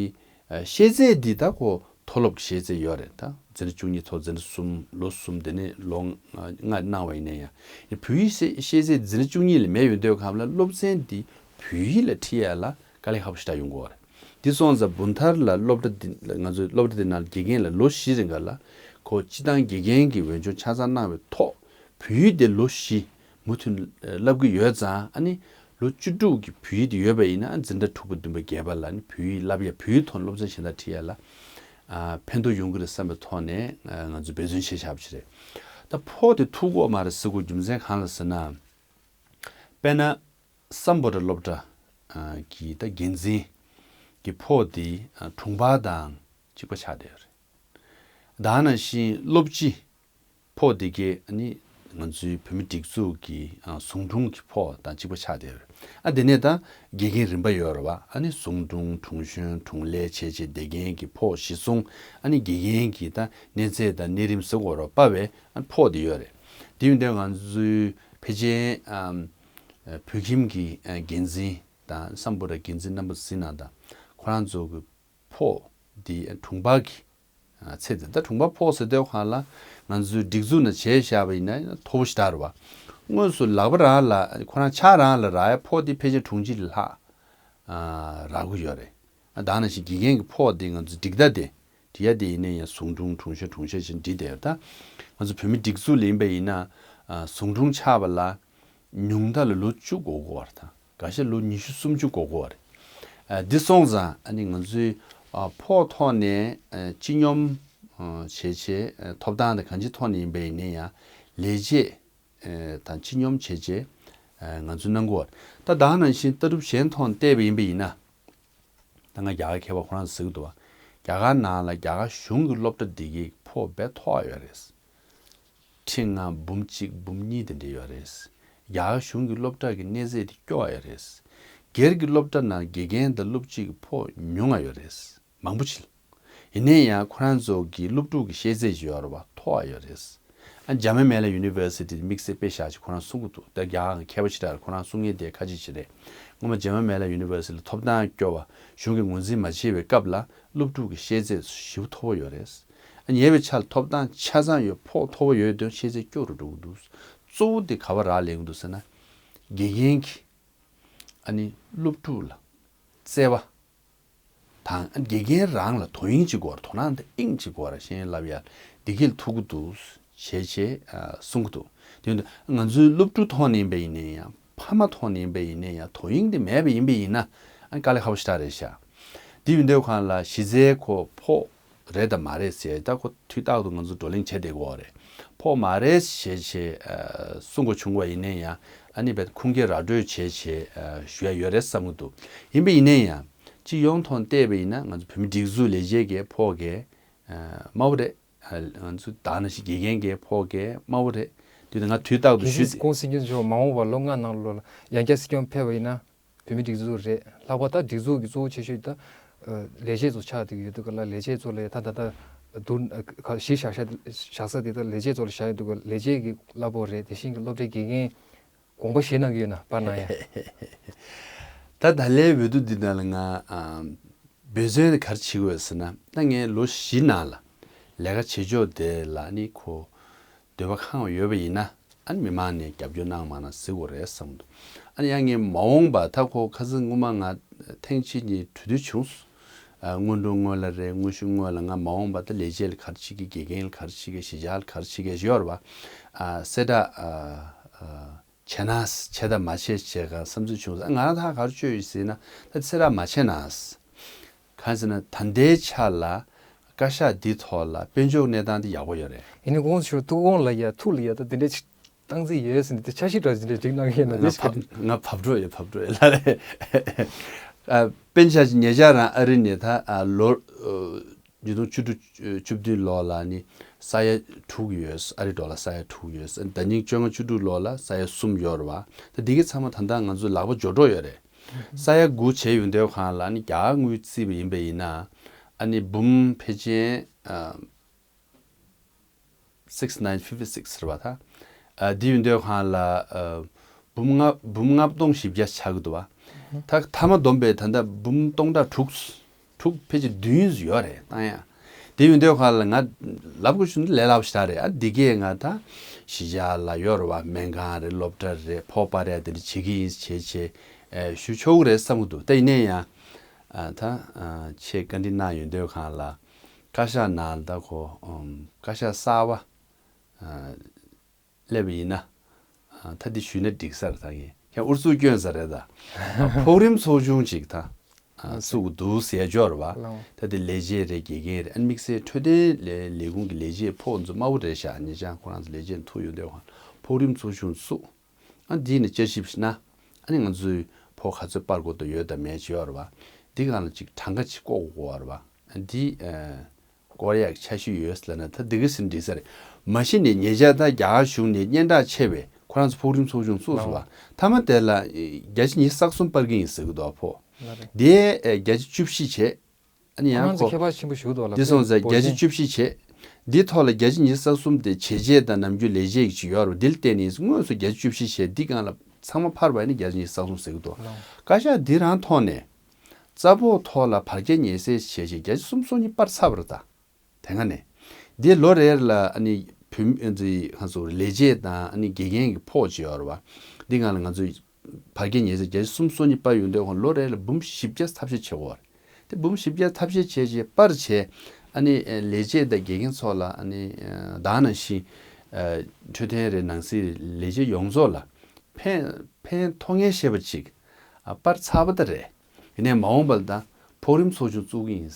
ཤེས་ཚད་འདི་ད་ཁོ་མཐོ་སློབ་ཀྱི་ཤེས་ཚད་ཡོད་རེད། ད་འཛིན་གྲྭ་བཅུ་གཉིས་ཐོག་འཛིན་གྲྭ་གསུམ་ལོ་གསུམ་དེ་ནས་ལོ་ལྔ་གནང་བ་ཡིན་ན་ཡང་བོད་ཡིག་ཤེས་ཤེས་ཚད་འཛིན་གྲྭ་བཅུ་གཉིས་ལས་མེད་ཡོང་དུས་སྒང་ལ་སློབ་ཚན་འདི་བོད་ཡིག་ལ་ཁྲིད་ཡ་ལ་དཀའ་ལས་ཁག་པོ་ཞེ་དྲག་ཡོང་གི་ཡོད་རེད། འདི་སོང་ཙང་བུན་ཐར་ལ་སློབ་གྲྭ་འདི་ང་ཚོའི་སློབ་གྲྭ་འདི་ནང་དགེ་རྒན་ལ་ལོ་བཞི་རིང་ག་ལ་ཁོ་སྤྱི་བཏང་དགེ་རྒན་གྱི་འོས་སྦྱོང་ཆ་ཚང་གནང་བའི་ཐོག་བོད་ཡིག་དེ་ལོ་བཞི་མུ་མཐུད་བསླབ་ཀྱི་ཡོད་ཙང་ཨ་ནི་ལོ་བཅུ་དྲུག་གི་བོད་ཡིག་དེ་ཡོད་པ་ཡིན་ན་འཛིན་གྲྭ་དྲུག་པ་བདུན་པ་བརྒྱད་པ་ལ་ནི་བོད་ཡིག་བསླབ་ཡ་བོད་ཡིག་ཐོག་སློབ་ཚན་གཞན་དག་ཁྲིད་ཡ་ལ་ཨ་ཕན་ཐོགས་ཡོང་གི་རེད་བསམ་པའི་ཐོག་ནས་ཨ་ང་ཚོས་འབད་བརྩོན་བྱས་བཞག་པ་ཞིག་རེད། ད་ཕོགས་དེ་ཐུག་གི་ཡོད་མ་རེད་ཟེར་དགོས་རྒྱུ་མཚན་གང་ལ་ཟེར་ན། དཔེར་ན། སམ་བྷོ་ཊ་སློབ་གྲྭ་ཨ་གི་ད་འགན་འཛིན་གྱི་ཕོགས་དེ་ཨ་དྲུང་འཕར་དང་གཅིག་པ་ཆགས་བསྡད་ཡོད་རེད། ད་ནང་བཞིན་སློབ་སྤྱི་ཕོགས་དེ་གའི་ཨ་ནི་ང་ཚོའི་བོད་མི་སྒྲིག་འཛུགས་ཀྱི་ཨ་ཟུང་དྲུང་གི་ཕོགས་དང་གཅིག་པ་ཆགས་བསྡད་ཡོད་རེད། ཨ་དེ་ནས་ད་དགེ་རྒན་རིམ་པ་ཡོད་རེད་པ། ཨ་ནི་ཟུང་དྲུང་དྲུང་གཞོན་དྲུང་ལས་བྱས་བྱས་དེ་འགན་གྱི་ཕོགས་གཞི་བཟུང་ཨ་ནི་དགེ་རྒན་གྱི་ད་གནས་ཚད་དང་གནས་རིམ་ཟེར་དགོས་རེད་པ་བའི་ཨ་ཕོགས་དེ་ཡོད་རེད། དེ་ཡིན་དུས་ང་ཚོའི་ཕལ་ཆེར་ཨམ་བོད་ཁྱིམ་གྱི་ཨ་འགན་འཛིན་དང་སམ་བྷོ་ཊ་འགན་འཛིན་རྣམ་པ་གཟིགས་གནང་དང་ཁོ་རང་ཚོ་གི་ཕོགས་འདི་དྲུང་འཕར་གྱི་ཨ་ཚད་དེ་ད་དྲུང་འཕར་ཕོགས་ཟེར་དུས་སྒང་ལ་ང་ཚོའི་སྒྲིག་འཛུགས་ནང་བྱས་བཞག་པ་ཡིན་ན་མཐོ་པོ་ཞེ་དྲག་རེད་པ། དངོས་སུ་ལག་པ་རང་ལ་ཁོ་རང་ཕྱག་རང་ལ་རག་ཡ་ཕོགས་འདི་ཕལ་ཆེར་དྲུང་ཆེ་ལས་ལྷག་ཨ་རག་གི་ཡོད་རེད། ཨ་ད་ནང་བཞིན་དགེ་རྒན་གྱི་ཕོགས་དེ་ང་ཚོ་སྒྲིག་ད་དེ་སྒྲིག་ཡ་དེ་ཡིན་ན་ཡང་ཟུང་དྲུང་དྲུང་གཞོན་དྲུང་གཞོན་བཞིན་སྒྲིག་བསྡད་ཡོད། ད་ང་ཚོ་བོད་མི་སྒྲིག་འཛུགས་ལ་ཡིན་པ་ཡིན་ན་ཨ་ཟུང་དྲུང་ཆགས་པ་ལ་ཉུང་མཐའ་ལ་ལོ་བཅུ་འགོར་གྱི་ཡོད་རེད། ད་འགའ་ཤས་ལོ་ཉི་ཤུ་སུམ་ཅུ་འགོར་གྱི་ཡོད་རེད། ཨ་འདི་སོང་ཙང་ཨ་ནི་ང་ཚོའི་ཨ་ཕོགས་ཐོག་ནས་ཨ་སྤྱི་སྙོམས་ཨ་བྱས་བྱས་ཨ་ཐོབ་ཐང་དང་གང་ཅིའི་ཐོག་ནས་ཡིན་པ་ཡིན་ན་ཡང་ལས་བྱེད་ཨེ་དང་སྤྱི་སྙོམས་བྱས་རྗེས་ཨེ་ང་ཚོས་གནང་གི་ཡོད། ད་ད་ནང་བཞིན་ལྟ་གྲུབ་གཞན་ཐོག་ནས་བལྟས་པ་ཡིན་པ་ཡིན་ན། ད་ང་རྒྱ་གར་མཁས་པ་ཁོ་རང་ཟེར་གི་འདུག་བ། རྒྱ་གར་ནང་ལ་རྒྱ་གར་གཞུང་གི་སློབ་གྲྭ་འདི་གའི་ཕོགས་དཔེ་མཐོ་བ་ཡོད་རེད། ཁྲི་ལྔ་འབུམ་གཅིག་འབུམ་གཉིས་དེ་འདྲ་ཡོད་རེད། རྒྱ་གར་གཞུང་གི་སློབ་གྲྭ་གི་གནས་ཚད་དེ་སྐྱོ་བ་ཡོད་རེད། སྒེར་གྱི་སློབ་གྲྭ་ནང་དགེ་རྒན་དང་སློབ་སྤྱི་གི་ཕོགས་ཉུང་ང་ཡོད་རེད། མང་པོ་ཅིག་ཡིན་ནའི་ཡང་ཁོ་རང་ཚོ་གི་སློབ་ཕྲུག་གི་ཤེས་ཚད་ཅིག་ཡོད་རེད་བ། མཐོ་བ་ཡོད་རེད། ཨ་འཇར་མན་མེ་ལ་ཡུ་ནི་ཝར་སི་ཊི་དམིགས་བསལ་དཔེ་བཞག་ཅིག་ཁོ་རང་གསུང་གི་འདུག་ད་རྒྱ་གར་མཁས་པ་ཞིག་རེད། ཁོ་རང་གསུང་མཁན་དེ་ཁ་ཅིག་ཅིག་རེད། སྔོན་མ་འཇར་མན་མེ་ལ་ཡུ་ནི་ཝར་སི་ཊི་ལ་ཐོབ་ཐང་སྐྱོ་བ་གཞུང་གིས་ངོས་འཛིན་མ་བྱས་པའི་སྐབས་ལ་སློབ་ཕྲུག་གི་ཤེས་ཚད་ཞེ་པོ་མཐོ་པོ་ཡོད་རེད། ཨ་ཉེ་བའི་ཆར་ཐོབ་ཐང་ཆ་ཚང་ཡོད་ཕོགས་མཐོ་པོ་ཡོད་དོན་ཤེས་ཚད་སྐྱོ་རུ་འགྲོ་གི་འདུག་གཙོ་བོ་དེ་ག་བ་རག་ལས་ཀྱི་འདུག་ཟེར་ན། དགེ་རྒན་གྱིས་ཨ་ནི་སློབ་ཕྲུག་ལ་བརྩེ་བ། དང་དགེ་རྒན་རང་ལ་དོ་དབྱིངས་གཅིག་དགོས་རེད། དོ་སྣང་དང་དབྱིངས་གཅིག་དགོས་རེད། ཤེས་ཡོན་བསླབ་ཡ་འདི་གས་ལ་ཐུག་གི་འདུག་ཞེས་བྱས་ཨ་གསུང་གི་འདུག་དེ་ཡིན་དུས་ང་ཚོའི་སློབ་ཕྲུག་ཐོག་ནས་ཡིན་པ་ཡིན་ན་ཡང་ཕ་མ་ཐོག་ནས་ཡིན་པ་ཡིན་ན་ཡང་དོ་དབྱིངས་དེ་མེད་པ་ཡིན་པ་ཡིན་ན་ཨ་དཀའ་ལས་ཁག་པོ་ཞེ་དྲག་རེད་ཤག་དེ་ཡིན་དུས་གང་ལ་གཞི་རྩའི་ཁོ་ཕོགས་རེད་དང་མ་རེད་ཟེར་ད་ཁོ་དུས་རྟག་ཏུ་ང་ཚོ་བགྲོ་གླེང་བྱས་བསྡད་ཀྱི་ཡོད་རེད། ཕོགས་མ་རེད་ཞེས་བྱས་ཨ་གསུང་དགོས་བྱུང་བ་ཡིན་ན་ཡང་ཨ་ནི་བས་ཁུངས་སྐྱེལ་ར་སྤྲོད་བྱས་བྱས་ཨ་ཞུ་ཡ་ཡོད་རེད་བསམ་གྱི་འདུག་ཡིན་པ་ཡིན་ན་ཡང་། སྤྱི་ཡོངས་ཐོག་བལྟས་པ་ཡིན་ན་ང་ཚོ་བོད་མི་སྒྲིག་འཛུགས་ལས་བྱེད་ཀྱི་ཕོགས་ཀྱི་དམའ་བོ་རེད། ང་ཚོ་ད་ནང་བཞིན་དགེ་རྒན་གྱི་ཕོགས་ཀྱི་དམའ་བོ་རེད། དེ་ནི་ང་དུས་རྟག་ཏུ་ཞུས་ཏེ། གོང་སྲིད་སྐྱོང་མཆོག་མ་འོངས་པར་ལོ་ལྔ་ནང་ལོགས་ལ་ཡང་བསྐྱར་སྲིད་སྐྱོང་ཕེབས་པ་ཡིན་ན། བོད་མིའི་སྒྲིག་འཛུགས་རེད། ལྷག་པར་ད་སྒྲིག་འཛུགས་ཀྱི་གཙོ་བོ་ཆེ་ཤོས་ད་ལས་བྱེད་ཚོ་ཆགས་བསྡད་ཀྱི་ཡོད་དུས་ག་ལ། ལས་བྱེད་ཚོ་ལ་ད་ད་ད་བསྡུར་གཞི་བཞག་བཞག་བཞག་ས་དེ་ད་ལས་བྱེད་ཚོ་ལ་བཞག་ཡོད་དུས་ག་ལས་བྱེད་ཀྱི་གླ་ཕོགས་རེད། དེ་བཞིན་གྱི་སློབ་གྲྭའི་དགེ་རྒན་དགོངས་པ་བཞེས་གནང་གི་ཡོད་ན་པར་གནང་ཡ། ད་ད་ལའི་འོས་བསྡུ་འདི་ནང་ལ་ང་ཨམ་འབད་བརྩོན་ག་རེ་བྱེད་དགོས་ཟེར་ན། ད་ངས་ལོ་བཞི་ནང་ལ་ལས་ཀ་བྱེད་ཕྱོགས་དེ་ལ་ནི་ཁོ་འདོད་པ་ཁེངས་ཡོད་པ་ཡིན་ན། ཨ་ནི་མི་མང་ནས་རྒྱབ་སྐྱོར་གནང་མ་གནང་གཟིགས་དགོས་རེད་བསམ་འདུག་ཨ་ནི་ཡང་ངས་མ་འོངས་པ་ད་ཁོ་ཁ་སང་སྔོན་མ་ང་ཐེངས་གཅིག་གཉིས་གྲོས་བསྡུར་བྱུང་། ཨ་སྔོན་འགྲོ་སྔོན་ལ་རེད། དངོས་ཞུ་སྔོན་ལ་ང་མ་འོངས་པ་ད་ལས་བྱེད་ལ་ག་རེ་བྱེད་ཀྱི། དགེ་རྒན་ལ་ག་རེ་བྱེད་ཀྱི། གཞིས་ཆགས་ལ་ག་རེ་བྱེད་ཀྱི་ཡོད་རེད་པ། ཨ་གསལ་བསྒྲགས་ཨ་ཨ་བྱས་ན་བྱས་དང་མ་བྱས་བྱས་ག་བསམ་ཚུལ་བྱུང་། ང་རང་ད་ག་རེ་བཅོས་ཡོད་ཟེར་ན། ད་གསལ་བསྒྲགས་མ་བྱས་ན། གང་ཟེར་ན་ད་ལྟའི་ཆ་ལ་བཀའ་ཤག་འདི་ཐོག་ལ་དཔལ་འབྱོར་གནས་སྟངས་འདི་ཡག་པོ་ཡོད་རེད། ཡིན་ནའི་གོང་ཞུ་ཐུགས་དགོངས་ལ་ཡ་ཐུགས་ལ་ཡ་ད་འདི་འདྲའི་སྟངས་འཛིན་ཡོད་ཟེར་ནས་དེ་འཆར་གཞི་འདྲ་ཞིག་འདྲ་སྒྲིག་གནང་གི་ཡིན་ན། ང་དེ་ཕབ་ང་ཕབ་འགྲོ་ཡོད། ཕབ་འགྲོ་ཡོད་ལ་རེད། ཨ་དཔེར་ན་ཆ་བཞག་ཉེ་ཆར་རང་ཨ་རི་ནས་ད་ཨ་ལོ་ཨ་ཉིས་སྟོང་བཅུ་དྲུག་བཅུ་བདུན་ལོ་ལ་ནི་ས་ཡ་དྲུག་ཡོད། ཨ་རི་ཌོ་ལར་ས་ཡ་དྲུག་ཡོད། ཟླ་ཉིན་བཅོ་ལྔ་བཅུ་དྲུག་ལོ་ལ་ས་ཡ་གསུམ་ཡོད་རེད་པ། ད་འདི་གའི་ཚང་མ་ད་ལྟ་ང་ཚོ་ལག་པ་འབྱོར་འགྲོ་ཡོད་རེད། ས་ཡ་དགུ་བྱས་ཡོང་དུས་སྒང་ལ་ནི་རྒྱ་གར་དངུལ་བརྩིས་པ་ཡིན་པ་ཡིན་ན། ཨ་ནི་འབུམ་ཕལ་ཆེར་ཨ་six nine fifty six རེད་པ། ད་ཨ་འདི་ཡོང་དུས་སྒང་ལ་ཨ་འབུམ་ལྔ་འབུམ་ལྔ་སྟོང་བཞི་བརྒྱ་ཆགས་ཀྱི་འདུག་པ། ད་མཐའ་མ་བསྡོམས་པས་ད་ལྟ་འབུམ་སྟོང་ཕྲག་དྲུག་དྲུག་ཕལ་ཆེར་བདུན་ཡོད་རེད་བཏང་ཡ། དེ་ཡོང་དུས་སྒང་ལ་ང་ལབ་དགོས་བྱུང་ན་ལས་སླ་པོ་ཞིག་རེད། ཨ་འདི་གས་ང་ད་གཞིས་ཆགས་ལ་ཡོད་རེད་པ། སྨན་ཁང་རེད། སློབ་གྲྭ་རེད། ཕོགས་སྤར་ཡ་དེ་འདྲ་བྱེད་ཀྱི་ཡིན་བྱས་བྱས་ཨ་ཞུ་ཆོག་གི་རེད་བསམ་གྱི་འདུག་ད་ཡིན་ན་ཡང་ཨ་ད་ཨ་ཁྱེད་བཀའ་འདྲི་གནང་ཡོང་དུས་སྒང་ལ་བཀའ་ཤག་ནང་ད་ཁོ་ཨམ་བཀའ་ཤག་གསར་པ་ཨ་སླེབས་པ་ཡིན་ན། ཨ་ད་འདི་ཞུས་ན་འགྲིག་ས་རེད། ད་ངས་ཁྱེད་ཨུ་ཚུགས་སྐྱོན་ས་རེད་ད། ཕོགས་རིམ་ཚོགས་ཆུང་ཅིག་ད་ཨ་བཙུགས་འདུག་ཟེར་འབྱོར་བ། ལགས། ད་འདི་ལས་བྱེད་རེད། དགེ་རྒན་རེད། ཨ་ནི་དམིགས་བསལ་འཕྲོད་བསྟེན་ལས་ལས་ཁུངས་ཀྱི་ལས་བྱེད་ཕོགས་ཚོ་དམའ་བོ་རེད་ཤག་ཉེ་ཆར་ཁོ་རང་ཚོ་ལས་བྱེད་ཐུག་ཡོང་དུས་སྒང་ཕོགས་རིམ་ཚོགས་ཆུང་བཙུགས། ཨ་འདི་ནས་དཔྱད་ཞིབ་ཞིག་ན། ཨ་ནི་ང་ཚོའི་ཕོགས་ག་ཚོད་སྤར་དགོས་དོན་ཡོད་དམ་མེད་ཅིག་ཡོད་རེད་པ། འདི་སྒང་ལ་ཅིག་གྲངས་ཀ་ཅིག་བཀོད་དགོས་རེད་པ། ཨ་འདི་ཨ་བཀོད་ཡག་འཆར་གཞི་ཡོད་ལབ་ན་ད་འདི་ག་ཟེར་འགྲིག་ས་རེད། མ་གཞི་ནས་ཉེ་ཆར་ད་རྒྱ་གར་གཞུང་ནས་སྙན་གྲགས་ཆེ་བའི་ཁོ་རང་ཚོ་ཕོགས་རིམ་ཚོགས་ཆུང་བཙུགས་སོང་བ། མཐའ་མ་དེ་ལ་ཨེ་བརྒྱ་ཆ་ཉི་ཤུ་རྩ་གསུམ་སྤར་གི་ཡིན་ཟེར་གི་འདུག་ཕོགས། ལགས་རེད། དེ་ཨེ་བརྒྱ་ཆ་བཅུ་བཞི་བྱས། ཨ་ནི་ཡང་ཁོ་རང་ཚོ་ཁོ་ཁྱད་པར་ཆེན་པོ་ཞིག་འདུག་ལ། འདི་སོང་ཙང་བརྒྱ་ཆ་བཅུ་བཞི་བྱས། འདི་ཐོག་ལ་བརྒྱ་ཆ་ཉི་ཤུ་རྩ་གསུམ་དེ་བྱས་རྗེས་དང་ནམ་རྒྱུན་ལས་བྱེད་ཀྱི་ཅིག་ཡོད་རེད་པ། འདི་ལ་བརྟེན་ནས་དངོས་སུ་བརྒྱ་ཆ་བཅུ་བཞི་བྱས། འདི་སྒང་ལ་ཚང་མ་ཕར་བ་ཡིན་ན་བརྒྱ་ཆ་ཉི་ཤུ་རྩ་གསུམ་ཟེར་གི་འདུག་ལགས། བཀའ་ཤག་འདི་རང་ཐོག་ནས། རྩ་ཕོགས་ཐོག་ལ་བར་བརྒལ་ཉེས་སེལ་བྱས་བྱས་བརྒྱ་ཆ་སུམ་ཅུ་སོ་གཉིས་སྤར་ཚར་བ་རེད་ད། དེ་སྔ་ནས། འདི་ལོ་རེ་ལ་ཨ་ནི་བུད་མེད་ཨ་ནི་ང་ཚོ་ལས་བྱེད་དང་ཨ་ནི་དགེ་རྒན་གྱི་ཕོགས་ཅིག་ཡོད་རེད་པ། འདི་སྒང་ལ་ང་ཚོས་བར་བརྒལ་ཉེས་སེལ་བརྒྱ་ཆ་སུམ་ཅུ་སོ་གཉིས་སྤར་ཡོང་དུས་ཁོང་ལོ་རེ་ལ་འབུམ་བཞི་བརྒྱ་ཐབས་ཤེས་བྱེད་དགོས་པ་རེད། དེ་འབུམ་བཞི་བརྒྱ་ཐབས་ཤེས་བྱས་བྱས་སྤར་བྱས། ཨ་ནི་ལས་བྱེད་དང་དགེ་རྒན་ཚོ་ལ་ཨ་ནི་ད་ག་ནང་བཞིན་འཕྲོད་བསྟེན་རེད། ནང་སྲིད་ལས་བྱེད་ཡོངས་རྫོགས་ལ་ཕན་ཕན་ཐོགས་ངེས་ཤེས་པ་ཅིག་ཨ་སྤར་ཚར་བ་ད་རེད། ཡིན་ནའི་མ་འོངས་པ་ལ་ད་ཕོགས་རིམ་ཚོགས་ཆུང་བཙུགས་ཀྱི་ཡིན།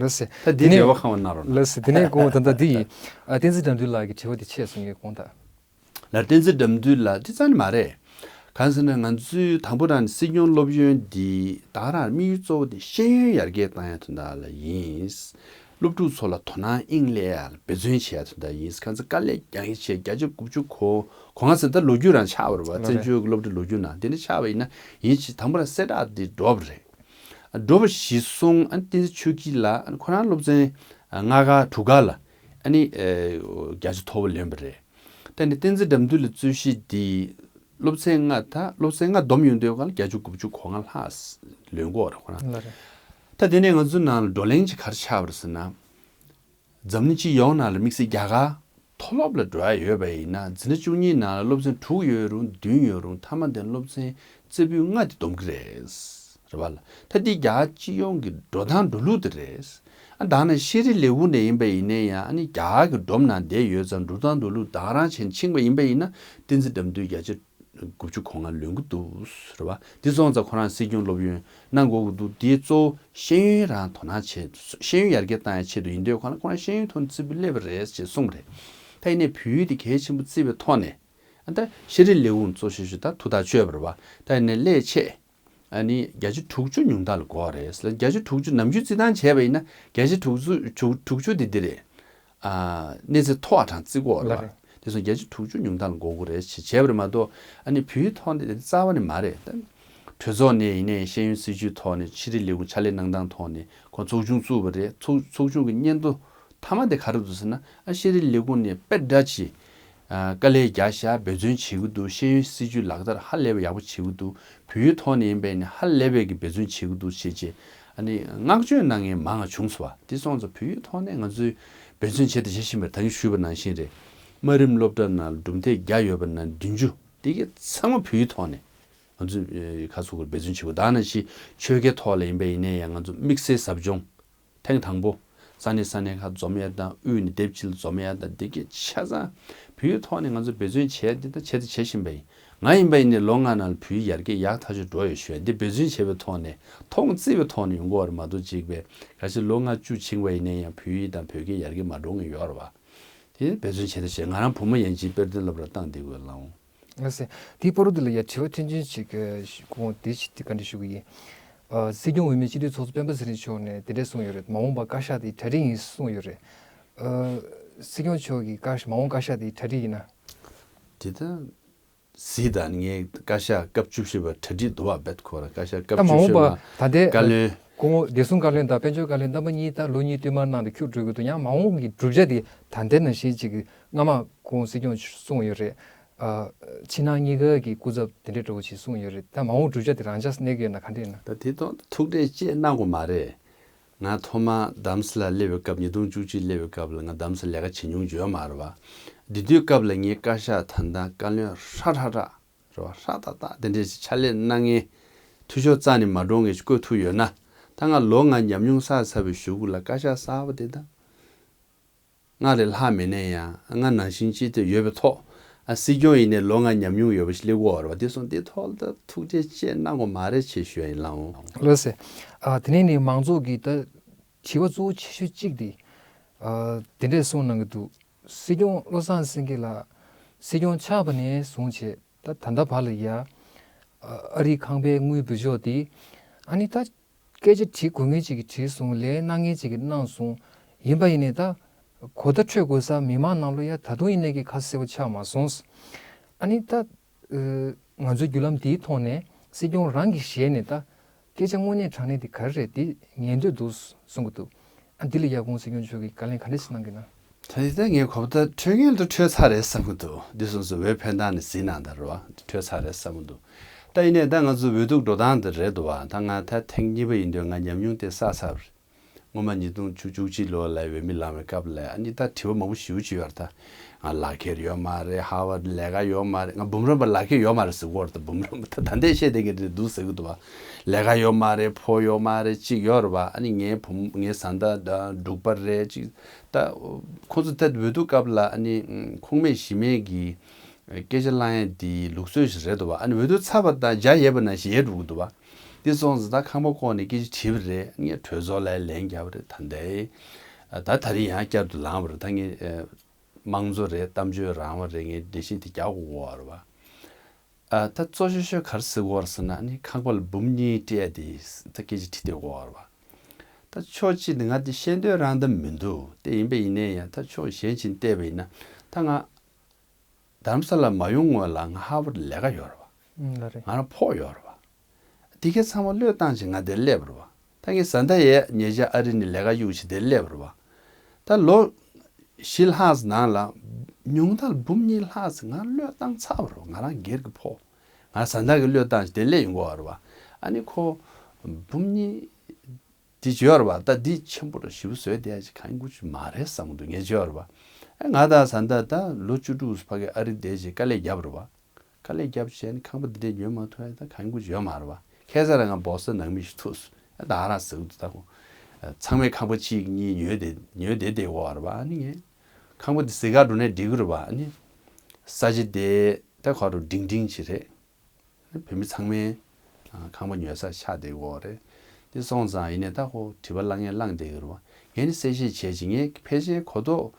ལགས་སེ། ད་འདི་འདི་ནས་འདོད་པ་ཁེངས་པ་གནང་རོགས་གནང་། ལགས་སེ། འདི་ནས་དགོངས་ད་ལྟ་འདི་ཡིན། ཨ་བསྟན་འཛིན་དགྲ་འདུལ་ལགས་ཀྱི་དྲི་བ་འདི་ཆད་སོང་ངས་དགོངས་དག་ལགས། བསྟན་འཛིན་དགྲ་འདུལ་ལགས་འདི་རྩ་ནས་མ་རེད། གང་ཟེར་ན་ང་ཚོའི་དང་པོ་རང་ནས་སྲིད་སྐྱོང་སློབ་ཡོན་འདི་ད་ག་རང་དམིགས་ཡུལ་གཙོ་བོ་དེ་ཤེས་ཡོན་ཡར་རྒྱས་བཏང་ཡ་དོན་དག་ལ་ཡིན། སློབ་ཕྲུག་ཚོ་ལ་དོ་སྣང་དབྱིངས་སླེབས་ཡ་ལ་འབད་བརྩོན་བྱེད་ཡ་དོན་དག་ཡིན། གང་ཚེ་དཀའ་ལས་རྒྱག་གི་བྱས་བརྒྱ་ཆ་དགུ་བཅུ་གོ་གོ་ལྔ་ཟེར་ད་ལོ་རྒྱུས་རང་ཆགས་པ་རེད་པ། ལགས་རེད། བཙན་བྱོལ་གྱི་སློབ་གྲྭའི་ལོ་རྒྱུས་ནང་དེ་འདྲ་ཆགས་པ་ཡིན་ན་ཡིན་ཕྱིན་དང་པོ་རང་གསལ་བསྒྲགས་འདི་འགྲོ་བ་རེད། འགྲོ་བ་གཞིར་བཟུང་ཨ་ནི་བསྟན་འཛིན་ཆོས་སྐྱིད་ལགས་ཨ་ནི་ཁོ་རང་སློབ་ཚན་ལྔ་ཀ་དྲུག་ཀ་ལ་ཨ་ནི་བརྒྱ་ཆ་མཐོ་པོ་ལོན་པ་རེད། ད་ནི་བསྟན་འཛིན་དགྲ་འདུལ་ལགས་རྩོད་གཞི་འདི་སློབ་ཚན་ལྔ་ད་སློབ་ཚན་ལྔ་བསྡོམས་ཡོང་དུས་སྒང་ལ་བརྒྱ་ཆ་དགུ་བཅུ་གོ་ལྔ་ལྷག་ལོན་གྱི་ཡོད་རེད་ཁོ་རང་། ལགས་རེད། ད་དེ་ནས་ང་ཚོའི་ནང་ལ་བགྲོ་གླེང་ཅིག་ག་རེ་ཆགས་པ་རེད་ཟེར་ན། འཛམ་གླིང་སྤྱི་ཡོངས་ནང་ལ་དམིགས་བསལ་རྒྱ་གར་མཐོ་སློབ་ལ་འགྲོ་ཡ་ཡོད་པ་ཡིན་ན་འཛིན་གྲྭ་བཅུ་གཉིས་ནང་ལ་སློབ་ཚན་དྲུག་ཡོད་རུང་བདུན་ཡོད་རུང་མཐའ་མ་དེ་སློབ་ཚན་རྩེ་ཕུད་ལྔ་དེ་བསྡོམས་ཀྱི་རེད། རེད་པ་ལགས། ད་འདི་རྒྱ་གར་སྤྱི་ཡོངས་ཀྱི་འགྲོ་སྟངས་འགྲོ་ལུགས་དེ་རེད། ཨ་ད་ནི་ཤེས་རིག་ལས་ཁུངས་ནས་ཡིན་པ་ཡིན་ན་ཡང་ཨ་ནི་རྒྱ་གར་གྱི་སྒྲོམ་ནང་བསྡད་ཡོད་ཙང་འགྲོ་སྟངས་འགྲོ་ལུགས་ད་ག་རང་བྱས་ནས་ཕྱིན་པ་ཡིན་པ་ཡིན་ན་བསྟན་འཛིན་དགྲ་འདུལ་བརྒྱ་ཆ་དགུ་བཅུ་གོ་ལྔ་ལོན་གྱི་འདུག་རེད་པ། འདི་སོང་ཙང་ཁོ་རང་སྲིད་སྐྱོང་སློབ་ཡོན་གནང་དགོས་ཀྱི་འདུག་དེ་གཙོ་བོ་ཤེས་ཡོན་རང་དོ་སྣང་བྱེད། ཤེས་ཡོན་ཡར་རྒྱས་བཏང་ཡ་ཆེད་དུ་ཡིན་དུས་ཁོ་རང་ཁོ་རང་ཤེས་ཡོན་ཐོག་ནས་རྩེ་ཕུད་སླེབས་པ་རེད་ཅེས་གསུངས་པ་རེད། ད་ཡིན་ནའི་བོད་ཡིག་དེ་གལ་ཆེན་པོ་བརྩིས་པའི་ཐོག་ནས་ཨ་ད་ཤེས་རིག་ལས་ཁུངས་གཙོ་ཆེ་ཤོས་ད་ཐུགས་ཐག་ཆོད་པ་རེད་པ། ད་ཡིན་ནའི་སླད་ཆད་ཨ་ནི་བརྒྱ་ཆ་དྲུག་ཅུ་ཉུང་མཐའ་ལ་འགོར་རེད་ལ། བརྒྱ་ཆ་དྲུག་ཅུ་ནམ་རྒྱུན་རྩིས་ཐང་བྱས་པ་ཡིན་ན་བརྒྱ་ཆ་དྲུག་ཅུ་དྲུག་དྲུག་ཅུ་དེ་འདི་རེད། ཨ་གནས་ཚད་མཐོ་བ་གྲངས་བརྩི་དགོས་རེད་པ། ལགས་རེད། དེ་སོང་བརྒྱ་ཆ་དྲུག་ཅུ་ཉུང་མཐའ་ལ་འགོར་དགོས་རེད་ཅེས་བྱས་པ་རེད་མ་གཏོགས་ཨ་ནི་བོད་ཡིག་ཐོག་ནས་དེ་རྩ་བ་ནས་མ་རེད། ད་ གྲོས་ཚོགས་ནས་ཡིན་ནའི་ཤེས་ཡོན་སྲིད་བྱུས་ཐོག་ནས་ཤེས་རིག་ལས་ཁུངས་ཕྱག་ལས་གནང་སྟངས་ཐོག་ནས་ཁོང་ཚོགས་ཆུང་བཙུགས་པ་རེད། ཚོགས་ཚོགས་ཆུང་གི་སྙན་ཐོ་མཐའ་མ་དེ་ག་རེ་འདུག་ཟེར་ན། ཨ་ཤེས་རིག་ལས་ཁུངས་ནས་དཔེ་འདྲ་ཅིག་ཨ་དཀའ་ལས་རྒྱག་ཤག་འབད་བརྩོན་བྱེད་ཀྱི་འདུག་ཤེས་ཡོན་སྲིད་བྱུས་ལག་བསྟར་ཧ་ལས་པ་ཡག་པོ་བྱེད་ཀྱི་འདུག་བོད་ཡིག་ཐོག་ནས་ཡིན་པས་ནི་ཧ་ལས་པའི་གི་འབད་བརྩོན་བྱེད་ཀྱི་འདུག་ཞེས་བྱས། ཨ་ནི་བསྔགས་བརྗོད་གནང་མཁན་མང་ང་བྱུང་སོང་བ། དེ་སོང་ཙང་བོད་ཡིག་ཐོག་ནས་ང་ཚོས་འབད་བརྩོན་བྱས་དང་བྱེད་བཞིན་པ་རེད། ད་གིན་ཞུས་པ་ནང་བཞིན་རེད། དམའ་རིམ་སློབ་གྲྭ་ནང་གྲུབ་མཐའ་བརྒྱ་ཡོད་པ་ནང་བདུན་ཅུ་དེ་གའི་ཚང་མ་བོད་ཡིག་ཐོག་ནས། ང་ཚོས་ཨེ་ཁ་སོ་གོར་འབད་བརྩོན་བྱེད་དགོས། ད་ནང་བཞིན་ཆོས་དགེ་ཐོག་ལ་ཡིན་པ་ཡིན་ན་ཡང་ང་ཚོ་དམིགས་བསལ་ཟབ་སྦྱོང་ཐེངས་དང་པོ་ས་གནས་ས་གནས་ཁག་འཛོམས་ཡ་དང་དབུས་ནས་སྡེབ་གཅིག་ལ་འཛོམས་ཡ་དང་དེ་གའི་ཆ་ཚང་བོད་ཡིག་ཐོག་ནས་ང་ཚོ་འབད་བརྩོན་བྱས་འདི་ད་བྱས་ད་བྱེད་བཞིན་པ་ཡིན། ང་ཡིན་པ་ཡིན་ནའི་ལོ་ལྔ་ནང་ལ་བོད་ཡིག་ཡར་རྒྱས་ཡག་ཐག་ཆོད་འགྲོ་ཡོད་ཞུ་ཡ་འདི་འབད་བརྩོན་བྱས་པའི་ཐོག་ནས་མཐོང་བརྩིས་པའི་ཐོག་ནས་ཡོང་གི་ཡོད་རེད་མ་གཏོགས་གཅིག་པས་གལ་སྲིད་ལོ་ལྔ་བཅུ་ཕྱིན་པ་ཡིན་ནའི་ཡང་བོད་ཡིག་དང་བོད་སྐད་ཡར་རྒྱས་མ་འགྲོ་མཁན་ཡོད་རེད་བ། དེ་འབད་བརྩོན་བྱས་ད་བྱས། ང་རང་བུ་མོ་ཡན་ཆད་དཔེ་སྟོན་སློབ་གྲྭར་བཏང་བསྡད་དགོས་ལགས་འོང་། ལགས་སེ། དེའི་བར་དུ་ལ་ཡ་དྲི་བ་ཐེངས་ཆེན་ཞིག་གོང་དེ་ཞིག་དེ་བཀའ་འདྲི་ཞུ་གི་ཡིན། ཨ་སྲིད་སྐྱོང་འོས་མི་སྤྱི་འཐུས་ཚོགས་གཙོ་སྤེན་པ་ཚེ་རིང་མཆོག་ནས་དེ་འདྲས་གསུངས་ཡོད་རེད། མ་འོངས་པ་བཀའ་ཤག་དེ་གྲ་སྒྲིག་ཡིན་གསུངས་ཡོད་རེད། ཨ་སྲིད་སྐྱོང་མཆོག་གི་བཀའ་མ་འོངས་བཀའ་ཤག་དེ་གྲ་སྒྲིག་ཡིན་ན། དེ་ལྟར་གཟིགས་དང་། ངས་བཀའ་ཤག་སྐབས་བཅུ་བཞི་པ་གྲ་སྒྲིག་འདུག་བ། བེད་ཁོ་ར་བཀའ་ཤག་ད་སྐབས་མ་བཅུ་འོངས་བཞི་པ་པ་ད་ལྟའི་བཀའ་བློན། སྐུ་ངོ་བདེ་སྲུང་བཀའ་བློན་དང་དཔལ་འབྱོར་བཀའ་བློན་རྣམ་པ་གཉིས་ད་ལོ་གཉིས་བསྟུད་མར་གནང་སྟེ་འཁྱུར་འགྲོ་གི་འདུག་ཡང་མ་འོངས་ཀྱི་གྲུབ་ཆ་དེ་ད་ལྟའི་ནང་བཞིན་ཅིག་སྔ་མ་སྐུ་ངོ་སྲིད་སྐྱོང་གསུངས་ཡོད་རེད། ཨ་ཕྱི་ནང་གཉིས་ཀ་གི་སྐུ་ཚབ་དེ་འདྲའི་འདྲ་བོ་ཅིག་གསུངས་ཡོད་རེད། ད་མ་འོངས་གྲུབ་ཆ་དེ་རང་འཇགས་གནས་ཀྱི་ཡོད་ན་ག་འདྲ་ཡིན་ན། ད་དེ་ཐོག་ཐུགས་ཁྲལ་ཅིག་གནང་དགོས་མ་རེད། ང་ཐོག་མ་རྡ་རམ་ས་ལ་སླེབས་པའི་སྐབས། ཉིས་སྟོང་བཅུ་གཅིག་སླེབས་པའི་སྐབས་ལ་ང་རྡ་རམ་ས་ལ་ལས་ཀ་བྱེད་མྱོང་ཡོད་མ་རེད་བ། དེ་དུས་སྐབས་ལ་ངའི་བཀའ་ཤག་ད་ལྟ་བཀའ་བློན་ཧྲ་ཧྲ་ཧྲ་རེད་བ། ཧྲ་ཏག་ཏག་དེ་འདྲས་ཕྱག་ལས་གནང་མཁན་འཐུས་ཤོར་རྩ་ནས་མ་འགྲོ་མཁན་ཞིག་བསྐོས་ཐུབ་ཡོད་ན། ད་ང་ལོ་ལྔ་ཉམས་མྱོང་བསགས་ཚར་བའི་གཞུག་གུ་ལ་བཀའ་ཤག་གསར་པ་དེ་ད་སྔར་ལས་ལྷག་མེད་ན་ཡང་སྔར་ནང་བཞིན་ཅིག་དེ་ཡོད་པའི་ཐོག་ཨ་སྲིད་སྐྱོང་ཡིན་ནའི་ལོ་ལྔ་ཉམས་མྱོང་ཡོད་པ་ཞིག་སླེབས་ཀྱི་ཡོད་རེད་བ། དེ་སོང་དེ་ཐོག་ལ་ད་ཐུགས་ཁྲལ་ཅིག་གནང་དགོས་མ་རེད་ཅེས་ཞུ་ཡ་ཡིན་ལགས་འོང་། ལགས་སེ། ཨ་དེ་ནས་ནི་མང་ཚོགས་ཀྱི་ད་དྲི་བ་གཙོ་བོ་ཆེ་ཤོས་གཅིག་དེ་ཨ་དེ་འདྲས་གསུངས་གནང་གི་འདུག་སྲིད་སྐྱོང་བློ་བཟང་སེང་གེ་ལགས་སྲིད་སྐྱོང་ཆགས་པ་ནས་བཟུང་བྱས་ད་ད་ལྟ་བར་ལ་ཡ། ཨ་རིའི་ཁང་པའི་དངུལ་འབུལ་ཕྱོགས་དེ། ཨ་ནི་ད་སྐད་ཆ་དྲི་དགོས་མཁན་ཅིག་གིས་དྲིས་སོང་། ལན་གནང་མཁན་ཅིག་གིས་གནང་སོང་། ཡིན་པ་ཡིན་ནའི་ད་གོ་བརྡ་འཕྲོད་དགོས་ས་མི་མང་ནང་ལོགས་ཡ་ད་དུང་ཡིན་ནའི་གི་ཁ་གསལ་པོ་ཆགས་མ་སོང་། ཨ་ནི་ད་ཨ་ང་ཚོའི་བརྒྱུད་ལམ་དེའི་ཐོག་ནས་སྲིད་སྐྱོང་རང་གི་ཞལ་ནས་ད། སྐད་ཆ་དངོས་གནས་དྲང་གནས་དེ་ག་རེ་རེད་དེ་ཉན་འདོད་འདུག་གསུང་གི་འདུག་ཨ་འདི་ལ་ཡ་སྐུ་ངོ་སྲིད་སྐྱོང་མཆོག་གིས་བཀའ་ལན་ག་འདྲ་ཞིག་གནང་གི་ན། ད་ཡིན་ད་ངས་གོ་བརྡ་འཕྲོད་མཁན་དུ་འཕྲོད་ཚར་རེད་བསམ་གི་འདུག་འདི་སོང་ཙང་འོས་འཕེན་སྟངས་ནས་གཟིགས་གནང་དང་རེད་བ། འཕྲོད་ཚར་རེད་བསམ་གི་འདུག་ད་ཡིན་ནའི་ད་ང་ཚོ་འོས་ཐུག་འགྲོ་སྟངས་དེ་རེད་འདུག་བ། ད་ང་ད་ཐེངས་གཉིས་པ་ཡིན་དུས་ང་ཉམས་མྱོང་དེ་བསགས་ཚར་བ་རེད། སྔོན་མ་ཉིས་སྟོང་བཅུ་གཅིག་ལོ་ལ་འོས་མི་ལངས་པའི་སྐབས་ལ་ཨ་ནི་ད་དྲི་བ་མང་པོ་ཞེ་པོ་ཅིག་ཡོད་རེད་ད། ང་ལག་འཁྱེར་ཡོད་མ་རེད། ཧར་ཝར་ལས་ཀ་ཡོད་མ་རེད། ང་འབུམ་རམས་པ་ལག་འཁྱེར་ཡོད་མ་རེད་ཟེར་གོ་རེད་ད། འབུམ་རམས་པ་ད་ད་ལྟའི་བཤད་བསྡད་མཁན་དེ་འདུག་ཟེར་གི་འདུག་བ། ལས་ཀ་ཡོད་མ་རེད། ཕོ་ཡོད་མ་རེད། གཅིག་ཡོད་རེད་བ། ཨ་ནི་ངའི་བུ་མོ་ངའི་བཟའ་ཟླ་ད་འབྲུག་པ་རེད་གཅིག་ད་ཁོང་ཚོ་ད་འོས་བསྡུ་སྐབས་ལ་ཨ་ནི་ཁུངས་མེད་གཞི་མེད་ཀྱི་སྐད་ཆ་གླེང་ཡས་དེ་ལུགས་སྲོལ་ཞིག་རེད་འདུག་བ། ཨ་ནི་འོས་བསྡུ་ཚར་བ་དང་འཇའ་ཡལ་བ་ནང་བཞིན་ཡལ་འགྲོ་གི་འདུག་བ། དེ་སོང་ཙང་ད་ཁང་པ་བསྐོར་ནས་སྐད་ཆ་དྲིས་པ་རེད། ངས་གྲོས་ཚོགས་ལ་ལན་བརྒྱབ་པ་རེད། ད་ལྟའི་ད་ད་རེས་ཡང་བསྐྱར་དུ་ལངས་པ་རེད། ད་ངས་དམངས་གཙོ་རེད། གཏམ་བརྗོད་རང་དབང་རེད། ངས་འགྲེལ་བཤད་དེ་རྒྱག་དགོས་ཀྱི་ཡོད་རེད་བ། ཨ་ད་གཙོ་ཆེ་ཤོས་ག་རེ་ཟེར་དགོས་རེད་ཟེར་ན་ནི་ཁང་པ་ལ་འབུམ་གཉིས་སྤྲད་དེ་ད་སྐད་ཆ་དྲིས་བསྡད་ཀྱི་ཡོད་རེད་བ། ད་ཕྱོགས་གཅིག་ནས་ང་དེ་ཤེས་འདོད་རང་ད་མི་འདུག་དེ་ཡིན་པ་ཡིན་ནའི་ཡང་ད་ཕྱོགས་གཞན་ཞིག་བལྟས་པ་ཡིན་ན་ད་ང་རྡ་རམ་ས་ལ་མ་ཡོང་སྔོན་ལ་ང་ཧར་ཝརཌ་ལས་ཀ་ཡོད་རེད་བ། ཨང་ལགས་རེད། ང་རང་ཕོགས་ཡོད་རེད་བ། དེ་གའི་ཚང་མ་བློས་བཏང་བྱས་ང་དེར་སླེབས་རེད་བ། ད་ངའི་བཟའ་ཟླ་ཡས་ཉེ་ཆར་ཨ་རི་ནས་ལས་ཀ་གཡུག་བྱས་དེར་སླེབས་རེད་བ། ད་ལོ་བཞི་ལྷག་ཙམ་ནང་ལ་ཉུང་མཐར་འབུམ་གཉིས་ལྷག་ཙམ་ང་བློས་བཏང་ཚར་བ་རེད་བ། ང་རང་སྒེར་གྱི་ཕོགས། ང་བཟའ་ཟླ་གིས་བློས་བཏང་བྱས་དེར་སླེབས་ཡོང་གི་ཡོད་རེད་བ། ཨ་ནི་ཁོ་འབུམ་གཉིས། དེ་བརྗོད་ར་བ། ད་འདི་ཆེན་པོ་ར་ཞེ་པོ་བཟོས་བསྡད་ཡ་ཅིག་གང་དགོས་ཅིག་མ་རེད་བསམ་གི་འདུག་ངས་བརྗོད་ར་བ། ཨ་ང་དང་བཟའ་ཟླ་ད་ལོ་བཅུ་དྲུག་ཙམ་ཕ་གི་ཨ་རི་བསྡད་བྱས་དཀའ་ལས་བརྒྱབ་ར་བ། དཀའ་ལས་བརྒྱབ་བྱས་ནི་ཁང་པ་འདི་འདྲས་ཉོ་མ་ཐུབ་ཡ་ད་གང་དགོས་ཅིག་ཡོད་མ་རེད་བ། ཁ་སང་ར་ང་སྦོ་སི་ཊོན་ནང་མི་ཞིག་ཐུག་སོང་། ཨ་ད་ཨ་རང་ཟེར་གི་འདུག་ད་ཁོ། ཚང་མས་ཁང་པ་གཅིག་གཉིས་ཉོས་བསྡད་ཉོས་བསྡད་བསྡད་ཡོད་ར་བ། ཨ་ནི་ངས་ཁང་པ་འདི་ཟིག་ག་འགྲོ་ནས་འགྲིག་གི་རེད་བ། ཨ་ནི་ས་ཆ་དེ་ད་ཁོ་རུ་འབྲིང་འབྲིང་ཅིག་རེད། བོད་མི་ཚང་མའི་ཨ་ཁང་པ་ཉོ་ས་ཆགས་བསྡད་ཡོད་རེད། དེ་སོང་ཙང་ཡིན་ནའི་ད་ཁོ་དྲི་བ་གླེང་ཡས་གླེང་བསྡད་ཡོད་རེད་བ། ངས་ནི་གསལ་བཤད་བྱས་ཅིག་ངས་ཕལ་ཆེར་གོ་རྟོགས་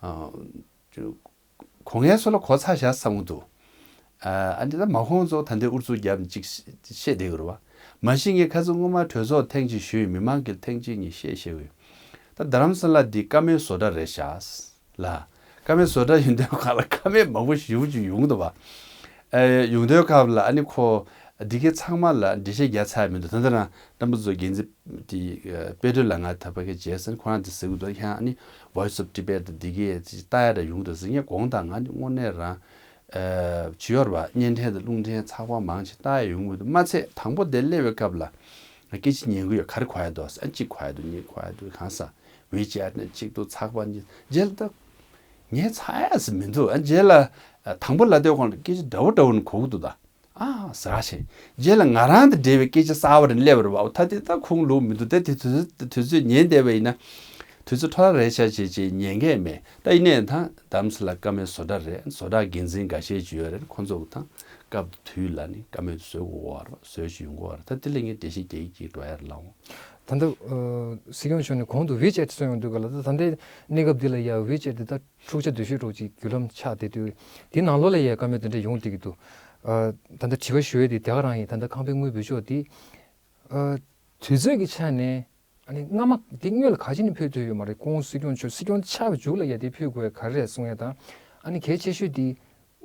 ཨ་ཅུ་གོ་མཁན་ཚོ་ལ་གོ་ཚར་བཞག་བསམ་གི་འདུག་ཨ་ཨ་འདི་ད་མ་གོ་མཁན་ཚོ་ད་ལྟའི་ཨུ་ཚུགས་བརྒྱབ་ནས་ཅིག་བཤད་བསྡད་ཡོད་རེད་བ། མ་གཞི་ངས་ཁ་སང་སྔོན་མ་གྲོས་ཚོགས་ཐེངས་གཅིག་ཞུས་ཡོད། མི་མང་གིས་ཐེངས་གཅིག་གཉིས་བཤད་བཤད་ཡོད། ད་རྡ་རམ་ས་ལ་འདི་ཀ་མེད་བཟོ་གྲྭ་རེད་ཤག་ལ། ཀ་མེད་བཟོ་གྲྭ་ཡིན་དུས་ཁ་ལ་ཀ་མེད་མང་པོ་ཞེ་པོ་ཅིག་ཡོང་འདུག་བ། ཨེ་ཡོང་དུས་སྐབས་ལ་ཨ་ནི་ཁོ་ འདི་གའི་ཚང་མ་ལ་འགྲེལ་བཤད་རྒྱག་ཚར་མི་འདུག་ད་ལྟ་རང་རྣམ་པ་ཚོ་འགན་འཛིན་དེ་པེ་ཏྲོ་ལ་ང་ད་ཕ་གི་རྗེས་ཟིན་ཁོ་རང་དེ་ཟེར་གི་འདུག་ཡང་ཨ་ནི་Voice of Tibet་དེ་འདི་གའི་ལྟ་ཡ་འདྲ་ཡོང་གི་འདུག་ཟེར། ངས་དགོངས་དག་ང་ནི་དངོས་གནས་རང་ཇི་ཡོར་བ་བརྙན་འཕྲིན་དང་རླུང་འཕྲིན་ཚགས་པར་མང་ཆེ་ལྟ་ཡ་ཡོང་གི་འདུག་མ་ཚད་དང་པོ་དེ་སླེབས་པའི་སྐབས་ལ་ང་སྐད་ཆ་ཉན་གི་ཡོད། ག་རེ་གོ་ཡ་འདུག་ཟེར། ཨ་གཅིག་གོ་ཡ་འདུག་གཉིས་གོ་ཡ་འདུག་གང་ས་WeChat་ནས་གཅིག་འདུག་ཚགས་པར་གཉིས་རྗེས་ལ་ད་ངས་ཚར་ཡ་ཟེར་མི་འདུག་ཨ་རྗེས་ལ་དང་པོ་ལ་དེ་གོང་ལ་སྐད་ཆ་འདྲ་བོ་འདྲ་བོ་ནས་གོ་གི་འདུག་ད། ཨ་ཟེར་བ་ཞིག་རྗེས་ལ་ང་རང་དང་འབྲེལ་བའི་སྐད་ཆ་གསར་བ་རེ་སླེབས་པ་རེད་བ། ད་དེ་ད་ཁུངས་ལུགས་མི་འདུག་ད་དེ་དུས་ཚོད་དུས་ཚོད་ཉན་བསྡད་པ་ཡིན་ན་དུས་ཚོད་འཕྲོ་བརླག་རེད་ཤག་བྱས་བྱས་ཉན་མཁན་མེད། ད་ཡིན་ནའི་ད་རྡ་རམ་ས་ལ་བཀའ་མོལ་བཟོ་གྲྭ་རེད། བཟོ་གྲྭ་འགན་འཛིན་འགའ་ཤས་ཅིག་ཡོད་རེད། ཁོང་ཚོ་དང་སྐབས་དུས་ལ་ནི་བཀའ་མོལ་བཟོ་དགོས་པ་རེད། བཟོ་ཞིག་ཡོང་དགོས་པ་རེད། ད་དེ་ལ་ངས་འགྲེལ་བཤད་རྒྱག་གི་འགྲོ་ཡ་རེད་ལགས། ད་ལྟ་སྲིད་སྐྱོང་མཆོག་ནས་གོང་དུ་WeChat་གསུངས་ཡོང་དུས་ག་ལ་ད་ད་ལྟའི་གནས་སྐབས་འདི་ལ་ཡ་WeChat་འདི་ད་འཁྲུག་ཆ་དོད་ཤོས་འདྲ་བོ་ཅིག་བརྒྱུད་ལམ་ཆགས་བསྡད་དུས་དེའི་ནང་ལོགས་ལ་ཡ་བཀའ་མོལ་དེ་འདྲ་ཡོང་བསྡད་ཀྱི་འདུག་ཨ། ད་ལྟ་དྲི་བ་ཞུ་ཡས་དེ་དེ་ག་རང་ཡིན། ད་ལྟ་ཁང་པའི་དངུལ་འབུལ་ཕྱོགས་དེ་ཨ། དུས་ཚོད་ཀྱི་ཆ་ནས་ཨ་ནི་སྔ་མ་དེ་སྔོན་ལ་ག་ཅི་ནས་ཕུལ་ཐུབ་ཡོད་མ་རེད། ཁོང་སྲིད་སྐྱོང་མཆོག་སྲིད་སྐྱོང་ཆགས་པའི་མཇུག་ལ་ཡ་དེ་ཕུལ་དགོས་ག་རེ་རེད་གསུང་ཡ་དང་། ཨ་ནི་གལ་ཆེ་ཤོས་དེ་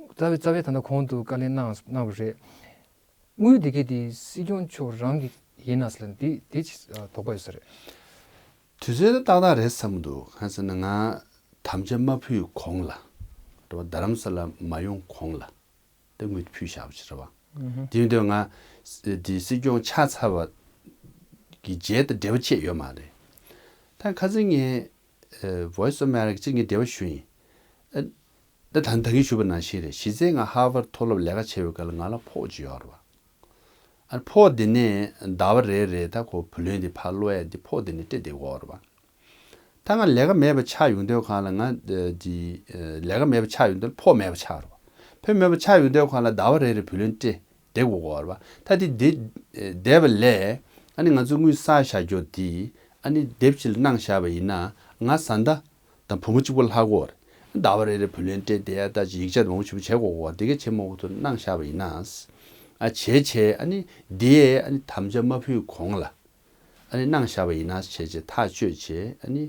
རྩ་བའི་རྩ་བའི་ད་ལྟ་གོང་དུ་བཀའ་ལན་གནང་གནང་བ་རེད། དངུལ་དེ་གས་དེ་སྲིད་སྐྱོང་མཆོག་རང་གི་ཡིན་ན་ཟེར་ན་དེ་དེ་ཅི་དོགས་པ་ཡོད་ས་རེད། དུས་ཚོད་ཏག་ཏག་རེད་བསམ་གྱི་འདུག་གང་ཟེར་ན་ང་དམ་བཅའ་མ་ཕུལ་གོང་ལ་རེད་བ། རྡ་རམ་ས་ལ་མ་ཡོང་གོང་ལ་དེ་དངུལ་ཕུལ་བཞག་པ་ཅིག་རེད་བ། ཨུ་ཧུ། དེ་ཡིན་དུས་ང་དེ་སྲིད་སྐྱོང་ཆགས་ཚར་བ་གི་རྗེས་དང་འབྲེལ་བ་བཅད་ཡོད་མ་རེད། ད་ཁ་སང་ངས་ཨ། Voice of America་ཅིག་ངས་འབྲེལ་བ་ཞུས་ཡིན། ཨ། ད་ད་ད་གིན་ཞུས་པ་ནང་བཞིན་རེད། གཞི་རྩའི་ང་ཧར་ཝར་མཐོ་སློབ་ལས་ཀ་བྱེད་པའི་སྐབས་ལ་ང་ལ་ཕོགས་ཅིག་ཡོད་རེད་བ། ཨ། ཕོགས་འདི་ནས་ཟླ་བ་རེ་རེ་ད་ཁོ་བུ་ལོན་འདི་ཕར་སློག་ཡ་འདི་ཕོགས་འདི་ནས་སྤྲད་བསྡད་ཀྱི་ཡོད་རེད་བ། ད་ང་ལས་ཀ་མེད་པ་ཆགས་ཡོང་དུས་སྒང་ལ་ང་འདི་ལས་ཀ་མེད་པ་ཆགས་ཡོང་དུས་ཕོགས་མེད་པ་ཆགས་རེད་བ། ཕོགས་མེད་པ་ཆགས་ཡོང་དུས་སྒང་ལ་ཟླ་བ་རེ་རེ་བུ་ལོན་སྤྲད་བསྡད་དགོས་ཀྱི་ཡོད་རེད་བ། ད་འདི་འདི་བསྡད་པ་ལས་ཨ་ནི་ང་ཚོ་དངུལ་བསགས་བཞག་རྒྱུ་འདི་ཨ་ནི་དེབ་ཅིག་ལ་གནང་བཞག་པ་ཡིན་ན་ང་བཟའ་ཟླ་དང་བུ་མོ་གཅིག་པོ་ལྷག་གི་ཡོད་རེད། ཟླ་བ་རེ་རེ་བུ་ལོན་སྤྲད་བསྡད་ཡ་ད་ཅིག་ཡིག་ཆ་མང་པོ་ཞིག་བྱེད་དགོས་ཀྱི་ཡོད་རེད། འདི་ག་བྱེད་མ་དགོས་ཐུབ་གནང་བཞག་པ་ཡིན་ན། ཨ་བྱས་བྱས་ཨ་ནི་འདི་ཨ་ནི་དམ་བཅའ་མ་ཕུལ་གོང་ལ་ཨ་ནི་གནང་བཞག་པ་ཡིན་ན་བྱས་བྱས་ཐག་གཅོད་བྱས་ཨ་ནི་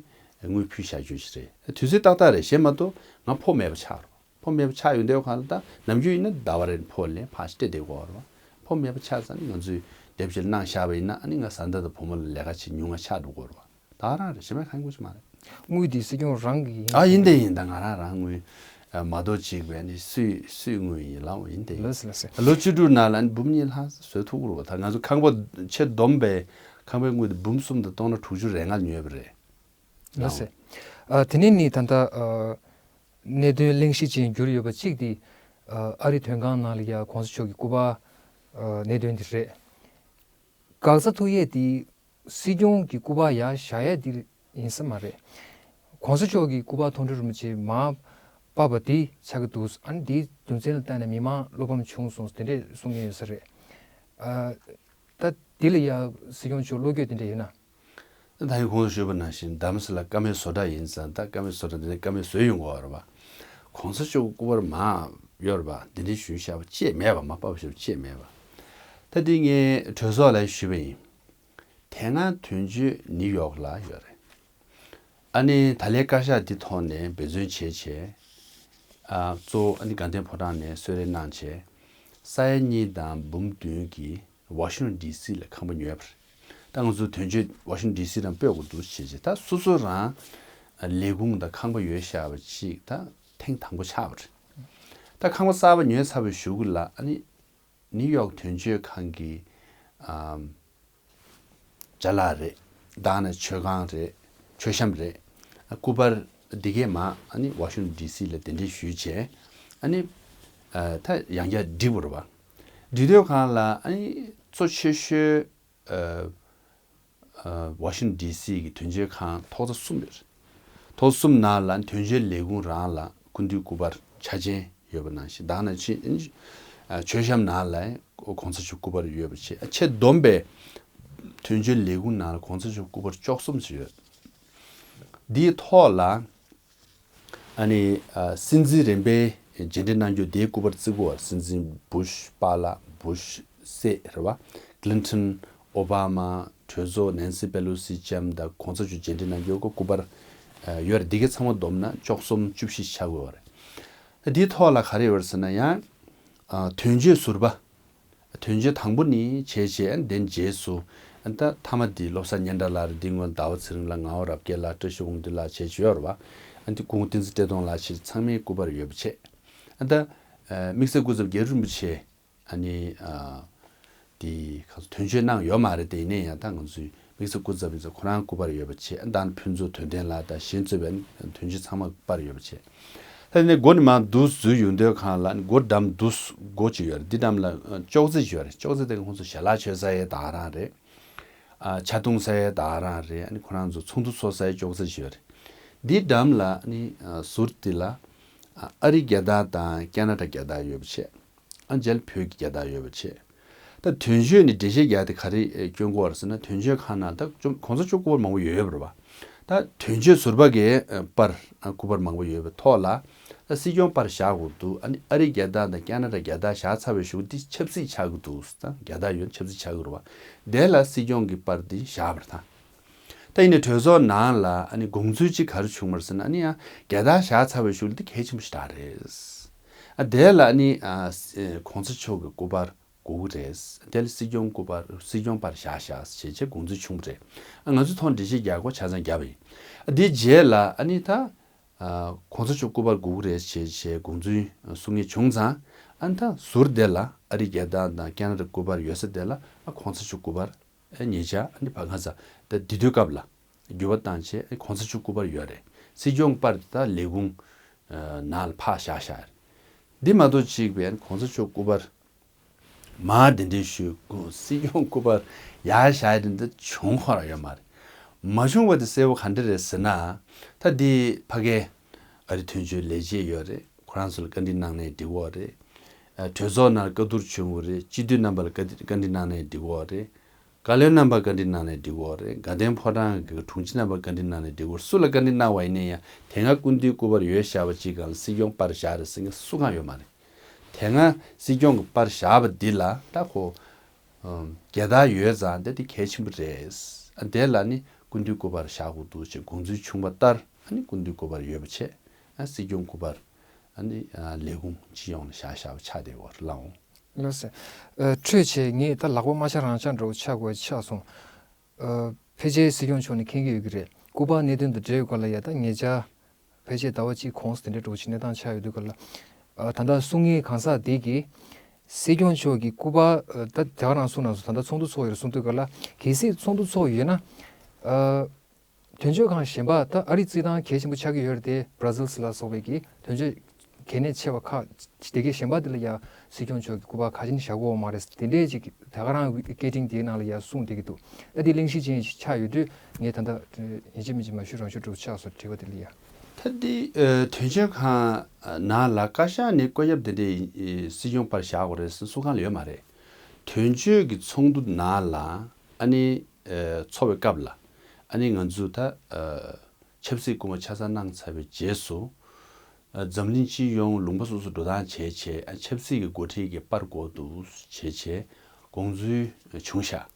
དངུལ་ཕུལ་བཞག་རྒྱུ་ཞིག་རེད། དུས་ཚོད་ཏག་ཏག་རེད། གཞན་མ་གཏོགས་ང་ཕོགས་མེད་པ་ཆགས་རེད། ཕོགས་མེད་པ་ཆགས་ཡོང་དུས་སྒང་ལ་ད་ནམ་རྒྱུན་ཡིན་ན་ཟླ་བ་རེར་ཕོགས་ལེན་ཕར་སྤྲད་བསྡད་ཀྱི་ཡོད་རེད་བ། ཕོགས་མེད་པ་ཆགས་ཙང་ང་ཚོས་དེབ་ཅིག་ལ་གནང་བཞག་པ་ཡིན་ན་ཨ་ནི་ང་བཟའ་ཟླ་དང་བུ་མོ་ལ་ལས་ཀ་བྱེད་ཉུང་ང་ཆགས་འགྲོ་གི་ཡོད་རེད་བ། ད་ག་རང་རེད། གཞན་པ་གང་དགོས་ཀྱི་མ་རེད། དངུལ་འདི་སྲིད་སྐྱོང་རང་གི་ཡིན། ཨ་ཡིན་དེ་ཡིན། ད་ང་རང་རང་དངུལ་མ་གཏོགས་གཅིག་བས་ནི་སུས་སུས་དངུལ་ཡིན་ལགས། འོ་ཡིན་དེ་ཡིན། ལགས་སོ་ལགས་སོ། ལོ་བཅུ་དྲུག་ནང་ལ་ནི་འབུམ་གཉིས་ལྷག་བཟོ་ཐུབ་ཀྱི་རེད་བ། ད་ང་ཚོ་ཁང་པ་ཆེ་བསྡོམས་པས་ཁང་པའི་དངུལ་དེ་འབུམ་གསུམ་དང་སྟོང་ཕྲག་དྲུག་ཅུ་རེ་ལྔ་ཉོས་པ་རེད། ལགས་སོ། ཨ་དེ་ནས་ནི་ད་ལྟ་ཨ་གནད་དོན་གླེང་གཞི་ཅན་གྱུར་ཡོད་པ་གཅིག་དེ་ཨ་ཨ་རིའི་དོན་ཁང་ནང་ལ་ཡ་གོང་ས་མཆོག་གི་སྐུ་པར་ཨ་གནད་དོན་དེ་རེད། འགག་རྩ་ཐུག་ཡས་དེ་སྲིད་སྐྱོང་གི་སྐུ་པར་ཡར་བཞག་ཡས་དེ་ཡིན་ས་མ་རེད། གོང་ས་མཆོག་གི་སྐུ་པར་མཐོང་གྲོལ་རིན་པོ་ཆེ་མར་ཕབ་པ་དེ་ཆགས་ཀྱི་འདུག་ཨ་ནི་དེའི་རྒྱུ་མཚན་ལ་བལྟས་ནས་མི་མང་བློ་ཕམ་བྱུང་སོང་དེ་འདྲས་གསུང་མཁན་ཡོད་ས་རེད། ཨ་ད་དེ་ལ་ཡ་སྲིད་སྐྱོང་མཆོག་བློ་འགྱོད་དེ་འདྲས་ཡོད་ན། ད་ཡིན་གོང་དུ་ཞུས་པ་ནང་བཞིན་རྡ་རམ་ས་ལ་བཀའ་མོལ་བཟོ་གྲྭ་ཡིན་ཙང་ད་བཀའ་མོལ་བཟོ་གྲྭ་འདི་ནས་བཀའ་མོལ་བཟོས་ཡོང་གི་ཡོད་རེད་བ། གོང་ས་མཆོག་སྐུ་པར་མར་ཡོད་རེད་བ། འདི་འདྲའི་ཞུས་བཞག་པ་ཅིག་མེད་པ། མར་ཕབ་བཞག་པ་ཅིག་མེད་པ། ད་འདི་ངས་གྲོས་ཚོགས་ལ་ཞུས་པ་ཡིན། དེ་སྔ་དོན་གཅོད་ནིའུ་ཡོག་ལ་ཡོད་རེད། ཨ་ནི་ད་ལན་བཀའ་ཤག་འདི་ཐོག་ནས་འབད་བརྩོན་བྱས་བྱས། ཨ་གཙོ་བོ་ཨ་ནི་དགའ་ལྡན་ཕོ་བྲང་ནས་གསོལ་རས་གནང་བྱས། ས་ཡ་གཉིས་དང་འབུམ་བདུན་གྱི་ཝ་ཤིང་ཊོན་ཌི་སི་ལ་ཁང་པ་ཉོས་པ་རེད། ད་ང་ཚོ་དོན་གཅོད་ཝ་ཤིང་ཊོན་ཌི་སི་རང་སྤོས་དགོས་འདུག་བྱས་བྱས། ད་སོ་སོ་རང་ལས་ཁུངས་དང་ཁང་པ་ཡོད་བཞག་པ་ཅིག་ད་ཐེངས་དང་པོ་ཆགས་པ་རེད། ད་ཁང་པ་གསར་པ་ཉོས་ཚར་བའི་གཞུག་གུ་ལ་ཨ་ནི་ནིའུ་ཡོག་དོན་གཅོད་ཁང་གི་ཨམ་ཅ་ལག་རེད། ད་ནི་མཆོད་ཁང་རེད། མཆོད་བཤམས་རེད། སྐུ་པར་འདི་གས་མར་ཨ་ནི་ཝ་ཤིང་ཊོན་ཌི་སི་ལ་གདན་འདྲེན་ཞུས་བྱས། ཨ་ནི་ཨ་ད་ཡང་བསྐྱར་བསྒྲིགས་པ་རེད་བ། བསྒྲིགས་དུས་སྒང་ལ་ཨ་ནི་གཙོ་ཆེ་ཤོས་ཨ་ཨ་ཝ་ཤིང་ཊོན་ཌི་སི་གི་དོན་གཅོད་ཁང་ཐོག་རྩེག་གསུམ་ཡོད་རེད། ཐོག་གསུམ་ནང་ལ་དོན་གཅོད་ལས་ཁུངས་རང་ལ་སྐུ་མདུན་སྐུ་པར་ཆ་ཅན་ཡོད་པ་ནང་བཞིན། ད་ནང་བཞིན་མཆོད་བཤམས་ནང་ལ་གོང་ས་མཆོག་སྐུ་པར་ཡོད་པ་བྱས། ཆེས་བསྡོམས་པས་དོན་གཅོད་ལས་ཁུངས་ནང་ལ་གོང་ས་མཆོག་སྐུ་པར་བཅུ་གསུམ་ཅིག་ཡོད། འདིའི་ཐོག་ལ་ཨ་ནི་ཨ་སྲིད་འཛིན་རིམ་པའི་རྗེས་འདེད་གནང་རྒྱུ་དེའི་སྐུ་པར་བརྩི་གི་ཡོད་རེད། སྲིད་འཛིན་བུ་ཤ་པཱ་ལགས། བུ་ཤ་སྲས་རེད་བ། ཀི་ལིན་ཊོན། ཨོ་བྷ་མ། གྲོས་ཚོགས་ནན་སི་པེ་ལོ་སི་ལྕམ་དང་གོང་ས་མཆོག་མཇལ་འཕྲད་གནང་རྒྱུ་གི་སྐུ་པར་ཡོད་རེད། འདི་གའི་ཚང་མ་བསྡོམས་ན་བཅུ་གསུམ་བཅུ་བཞི་ཆགས་ཀྱི་ཡོད་རེད། འདིའི་ཐོག་ལ་ག་རེ་ཡོད་རེད་ཟེར་ན་ཡང་དོན་གཅོད་ཟུར་པ་ དོན་གཅོད་དང་པོ་ནི་བྱས་བྱས། ཨ་ནི་དེ་རྗེས་སུ་ཨ་ནི་ད་མཐའ་མ་འདི་བློ་བཟང་སྙན་གྲགས་ལགས་རེད། འདི་སྔོན་ཟླ་བ་ཚེ་རིང་ལགས། ངག་དབང་རབ་རྒྱས་ལགས། བཀྲ་ཤིས་དབང་འདུས་ལགས་བྱས་བྱས་ཡོད་རེད་བ། ཨ་ནི་སྐུ་ངོ་བསྟན་འཛིན་བཀྲས་མཐོང་ལགས་བྱས་ཚང་མའི་སྐུ་པར་ཡོད་པ་བྱས། ཨ་ནི་ད་དམིགས་བསལ་སྐུ་ཚབ་རྒྱ་རི་རིན་པོ་ཆེ་ཨ་ནི་ཨ་དེ་ག་ཚོད་དོན་གཅོད་གནང་ཡོད་མ་རེད། དེ་ཡིན་ན་ཡང་ད་ང་ཚོའི་དམིགས་བསལ་སྐུ་ཚབ་ཡིན་ཙང་ཁོ་རང་སྐུ་པར་ཡོད་པ་བྱས། ཨ་ནི་ད་ཕུན་ཚོགས་དོན་ལྡན་ལགས་དང་གཞན་གཙོས་པའི་དོན་གཅོད་ཚང་མ་སྐུ་པར་ཡོད་པ་བྱས། ད་ནི་སྒོ་ནས་མར་འདུག་འཛུལ་ཡོང་དུས་སྒང་ལ་ནི་སྒོ་འགྲམ་འདུག་སྒོ་ཅིག་ཡོད་རེད། འདི་འགྲམ་ལ་ཨ་ཅོག་ཙེ་ཅིག་ཡོད་རེད། ཅོག་ཙེ་དེ་ཁོང་ཚོ་ཞལ་ལག་མཆོད་ས་ཡས་ད་ག་རང་རེད། ཨ་ཇ་འཐུང་ས་ཡས་ད་ག་རང་རེད། ཨ་ནི་ཁོ་རང་ཚོ་ཚོགས་འདུ་ཚོགས་ས་ཡས་ཅོག་ཙེ་ཅིག་ཡོད་རེད། འདི་འགྲམ་ལ་ཨ་ནི་ཨ་ཟུར་དེ་ལ་ཨ་ཨ་རི་རྒྱལ་དར་དང་ཁེ་ན་ཌ་རྒྱལ་དར་ཡོད་པ་བྱས། ཨ་རྗེས་ལ་བོད་ཀྱི་རྒྱལ་དར་ཡོད་པ་བྱས། ད་དོན་གཅོད་ནི་འགྲེལ་བཤད་རྒྱག་དེ་ག་རེ་ཨེ་སྐྱོན་གོ་བ་རེད་ཟེར་ན། དོན་གཅོད་ཁང་ནང་ད་ཅུང་གོང་ས་མཆོག་སྐུ་པར་མང་པོ་ཡོད་པ་རེད་བ། ད་དོན་གཅོད་ཟུར་པ་གི་ཨ་པར་ཨ་སྐུ་པར་མང་པོ་ཡོད་པའི་ཐོག་ལ། ད་སྲིད་སྐྱོང་པར་བཞག་དགོས་འདུག་ཨ་ནི་ཨ་རི་རྒྱལ་དར་དང་ཁེ་ན་ཌ་རྒྱལ་དར་བཞག་ཚར་བའི་གཞུག་འདི་ཆབ་སྲིད་ཆགས་ཀྱི་འདུག་ད་རྒྱལ་དར་ཡོད་ན་ཆབ་སྲིད་ཆགས་ཀྱི་རེད་བ། དེ་ལ་སྲིད་སྐྱོང་གི་པར་འདི་བཞག་པ་རེད་ད། ད་ཡིན་ནའི་གྲོས་ཚོགས་ནང་ལ་ཨ་ནི་དགོངས་ཚུལ་གཅིག་ག་རེ་བྱུང་བ་རེད་ཟེར་ན། ཨ་ནི་ཡང་རྒྱལ་དར་བཞག་ཚར་བའི་གཞུག་ལ་འདི་གལ་ཆེན་པོ་ཞིག་རེད། ཨ་དེ་ལ་ཨ་ནི་ཨ་གོང་ས་མཆོག་གི་སྐུ་པར་དགོས་ཀྱི་རེད། དེ་ལ་སྲིད་སྐྱོང་སྐུ་པར་སྲིད་སྐྱོང་པར་བཞག་བཞག་ཞེས་བྱས་དགོངས་ཚུལ་བྱུང་བ་རེད། ཨ་ང་ཚོའི་ཐོག་འགྲེལ་བཤད་རྒྱག་དགོས་ཆ་ཚང་བརྒྱབ་པ་ཡིན། ཨ་དེའི་རྗེས་ལ་ཨ་ནི་ད་ཨ་གོང་ས་མཆོག་སྐུ་པར་དགོས་ཀྱི་རེད་ཞེས་བྱས་དགོངས་ཚུལ་གསུང་མཁན་བྱུང་ཙང་། ཨ་ནི་ད་ཟུར་དེ་ལ་ཨ་རི་རྒྱལ་དར་དང་ཁེ་ན་ཌ་སྐུ་པར་ཡོད་ས་དེ་ལ་ཨ་གོང་ས་མཆོག་སྐུ་པར་ཨ་ཉེ་ཆར་ཨ་ནི་བར་ཁ་ཚ་ད་འདི་དུས་སྐབས་ལ་འགྱུར་བ་བཏང་བྱས་ཨ་གོང་ས་མཆོག་སྐུ་པར་ཡོད་རེད། སྲིད་སྐྱོང་པར་དེ་ད་ལས་ཁུངས་ཨ་ནང་ལ་ཕར་བཞག་བཞག་རེད། འདི་མ་གཏོགས་གཅིག་པའི་ཨ་ནི་གོང་ས་མཆོག་སྐུ་པར་མར་གདན་འདྲེན་ཞུས། སྲིད་སྐྱོང་སྐུ་པར་ཡར་བཞག་ཡ་དེ་འདྲ་བྱུང་ཁོ་རང་ཡོད་མ་རེད། མ་བྱུང་བ་དེ་གསལ་པོ་ག་འདྲ་རེད་ཟེར་ན། ད་འདི་ཕ་གའི་ཨ་རི་དོན་གཅོད་ལས་བྱེད་ཡོད་རེད། ཁོ་རང་ཚོ་ལ་བཀའ་འདྲི་གནང་ནའི་འགྲིག་གི་རེད། ཨ་གྲོས་ཚོགས་ནང་བཀའ་བསྡུར་བྱུང་གི་རེད། སྤྱི་འཐུས་རྣམ་པ་ལ་བཀའ་བཀའ་འདྲི་གནང་ནའི་འགྲིག་གི་རེད། བཀའ་བློན་རྣམ་པ་བཀའ་འདྲི་གནང་ནའི་འགྲིག་གི་རེད། དགའ་ལྡན་ཕོ་བྲང་གི་དྲུང་ཆེ་རྣམ་པ་བཀའ་འདྲི་གནང་ནའི་འགྲིག་གི་རེད། སུ་ལ་བཀའ་འདྲི་གནང་བ་ཡིན་ན་ཡང་དེ་སྔ་སྐུ་མདུན་སྐུ་པར་ཡོད་བཞག་པ་ཅིག་སྒང་ལ་སྲིད་སྐྱོང་པར་བཞག་རེད་ཟེར་མཁན་སུ་གང་ཡོད་མ་རེད། དེ་སྔ་སྲིད་སྐྱོང་གི་པར་བཞག་པ་འདི་ལ་ད་ཁོ་ཨམ་རྒྱལ་དར་ཡོད་ཙང་དེ་དེ་གལ་ཆེན་པོ་རེད། ཨ་དེ་ལ་ནི་སྐུ་མདུན་སྐུ་པར་བཞག་དགོས་འདུག་ཅེས་དགོངས་ཚུལ་བྱུང་བ་ལྟར། ཨ་ནི་སྐུ་མདུན་སྐུ་པར་ཡོད་པ་བྱས། ཨ་སྲིད་སྐྱོང་སྐུ་པར་ཨ་ནི་ཨ་ལས་ཁུངས་སྤྱི་ཡོངས་ལ་བཞག་བཞག་པ་ཆགས་བསྡད་ཡོད་རེད་ལགས་འོང་། ལགས་སོ། ཨ་འཕྲོས་བྱས་ངས་ད་ལག་པ་མ་འཆང་རང་འཆང་འདྲ་བོ་ཆགས་དགོས་ཆགས་སོང་། ཨ་ཕལ་ཆེར་སྲིད་སྐྱོང་མཆོག་ནས་མཁྱེན་གྱི་ཡོད་ཀྱི་རེད། སྐུ་པར་གནད་དོན་དང་འབྲེལ་བའི་སྐོར་ལ་ཡ་ད་ཉེ་ཆར་ཕལ་ཆེར་ཟླ་བ་གཅིག་གོང་དེ་འདྲའི་འདྲ་བོ་ཅིག་གནས་སྟངས་ཆགས་ཡོད་དུས་སྐབས་ལ། ཨ་ད་ལྟ་གསུང་མཁན་གང་ཟག་དེ་གིས་སྲིད་སྐྱོང་མཆོག་གི་སྐུ་པར་ཨ་ད་དེ་ག་རང་གསུངས་གནང་སོང་། ད་ལྟ་ཚོགས་འདུ་ཚོགས་ཡོད་རེད་གསུངས་དུས་སྐབས་ལ། གལ་སྲིད་ཚོགས་འདུ་ཚོགས་ཡོད་ན་ཨ་དོན་གཅོད་ཁང་གཞན་པ་ད་ཨ་རི་རྩིས་ཐང་གལ་ཆེན་པོ་ཆགས་ཀྱི་ཡོད་རེད་དེ། Brussels་ལ་སོགས་པའི་གི་དོན་གཅོད་གལ་གནད་ཆེ་བ་ཁག་དེ་གའི་གཞན་པ་དེ་ལ་ཡ་སྲིད་སྐྱོང་མཆོག་གི་སྐུ་པར་ག་ཅིག་བཞག་དགོས་མ་རེད། དེ་འདྲའི་ཅིག་ད་ག་རང་སྐད་འཕྲིན་དེའི་ནང་ལ་ཡ་གསུངས་བསྡད་ཀྱི་འདུག་ཨ་དེ་གླེང་གཞི་ཅན་ཞིག་ཆགས་ཡོད་དུས་ངས་ད་ལྟ་ཡིན་གཅིག་མིན་གཅིག་མ་ཞུ་རང་ཞུ་འདྲ་བོ་ཆགས་སོང་། དྲི་བ་དེ་ལ་ཡ། ད་འདི་ཨ་དོན་གཅོད་ཁང་ནང་ལ་བཀའ་ཤག་ནས་བཀོད་ཁྱབ་དེ་འདྲའི་སྲིད་སྐྱོང་པར་བཞག་དགོས་རེད་ཟེར་སུ་གང་ལ་ཡོད་མ་རེད། དོན་གཅོད་ཀྱི་ཚོགས་འདུ་ནང་ལ་ཨ་ནི་ཨ་འཚོགས་པའི་སྐབས་ལ་ཨ་ནི་ང་ཚོ་ད་ཨ་ཆབ་སྲིད་སྐུ་ངོ་ཆ་ཚང་གནང་ཚར་བའི་རྗེས་སུ། ཨ་འཛམ་གླིང་སྤྱི་ཡོངས་ལུང་པ་སོ་སོ་འགྲོ་སྟངས་བྱས་བྱས། ཨ་ཆབ་སྲིད་ཀྱི་འགོ་ཁྲིད་ཀྱི་པར་དགོས་འདུག་བྱས་བྱས་དགོངས་ཚུལ་བྱུང་ཤག་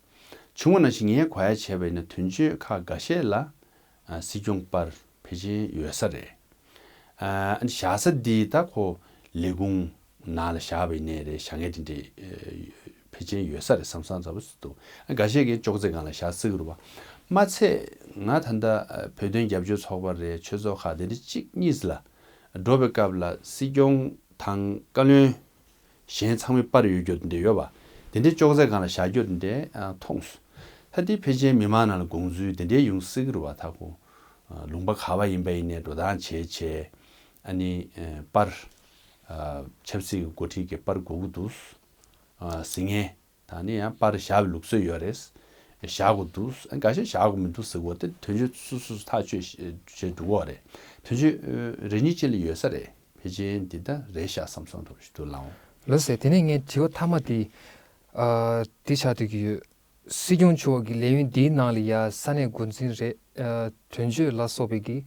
བྱུང་བ་ནང་བཞིན་ངས་གོ་ཡ་བྱས་པ་ཡིན་ན་དོན་གཅོད་ཁག་འགའ་ཤས་ལ་ཨ་སྲིད་སྐྱོང་པར་ཕལ་ཆེར་ཡོད་ས་རེད། ཨ་བཞག་ས་འདི་ད་ཁོ་ལས་ཁུངས་ནང་ལ་བཞག་པ་ཡིན་ནའི་རེད། བཞག་མཁན་དེ་འདྲའི་ཨ་ཕལ་ཆེར་ཡོད་ས་རེད་བསམ་བསམ་ཚ་པོ་ཞིག་འདུག་ཨ་འགའ་ཤས་ཀྱིས་ཅོག་ཙེ་སྒང་ལ་བཞག་སྲིད་ཀྱི་རེད་བ། མ་ཚད་ང་ད་ལྟ་ཨ་བོད་དོན་རྒྱབ་སྐྱོར་ཚོགས་པ་རེད། ཆོས་ཚོགས་ཁག་དེ་འདྲ་གཅིག་གཉིས་ལ་འགྲོ་བའི་སྐབས་ལ་སྲིད་སྐྱོང་དང་བཀའ་བློན་གཞན་ཚང་མའི་པར་ཡོད་རྒྱུ་དེ་འདྲ་ཡོད་པ། དེ་འདྲའི་ཅོག་ཙེ་སྒང་ལ་བཞག་རྒྱུ་དེ་འདྲ་ཨ་མཐོང་སོང་། ད་དེ་ཕལ་ཆེར་མི་མང་ནང་ལ་དགོངས་ཚུལ་དེ་འདྲའི་ཡོང་སྲིད་ཀྱི་རེད་བ། ད་ཁོ་ཨ་ལུང་པ་ག་བ་ཡིན་པ་ཡིན་ནའི་འགྲོ་སྟངས་བྱས་བྱས། ཨ་ནི་ཨ་པར་ཨ་ཆབ་སྲིད་ཀྱི་འགོ་ཁྲིད་ཀྱི་པར་དགོས་ཀྱི་འདུག་ཨ་ཟེར་མཁན། ད་ནི་ཡང་པར་བཞག་པའི་ལུགས་སྲོལ་ཡོད་རེད། བཞག་དགོས་འདུག་ཨ་འགའ་ཤས་བཞག་དགོས་མི་འདུག་ཟེར་གོ། དེ་དོན་གཅོད་སོ་སོ་ཐག་གཅོད་བྱས་འགྲོ་གི་རེད། དོན་གཅོད་ཨ་རེ་གཉིས་ཅན་ལ་ཡོད་ས་རེད། ཕལ་ཆེར་འདི་ད་རེད་ཤག་བསམ་བསམ་འདྲ་བོ་ཞིག་འདུག་ལགས་འོང་། ལགས་སེ། དེ་ནས་ངའི་དྲི་བ་མཐའ་མ་དེ་ཨ་འདི་ཆགས་བསྡད་ཀྱི་ཡོད། སྲིད་སྐྱོང་མཆོག་གི་ལས་ཡུན་འདིའི་ནང་ལ་ཡ་ས་གནས་འགོ་འཛིན་རེད། ཨ་དོན་གཅོད་ལ་སོགས་པའི་གི་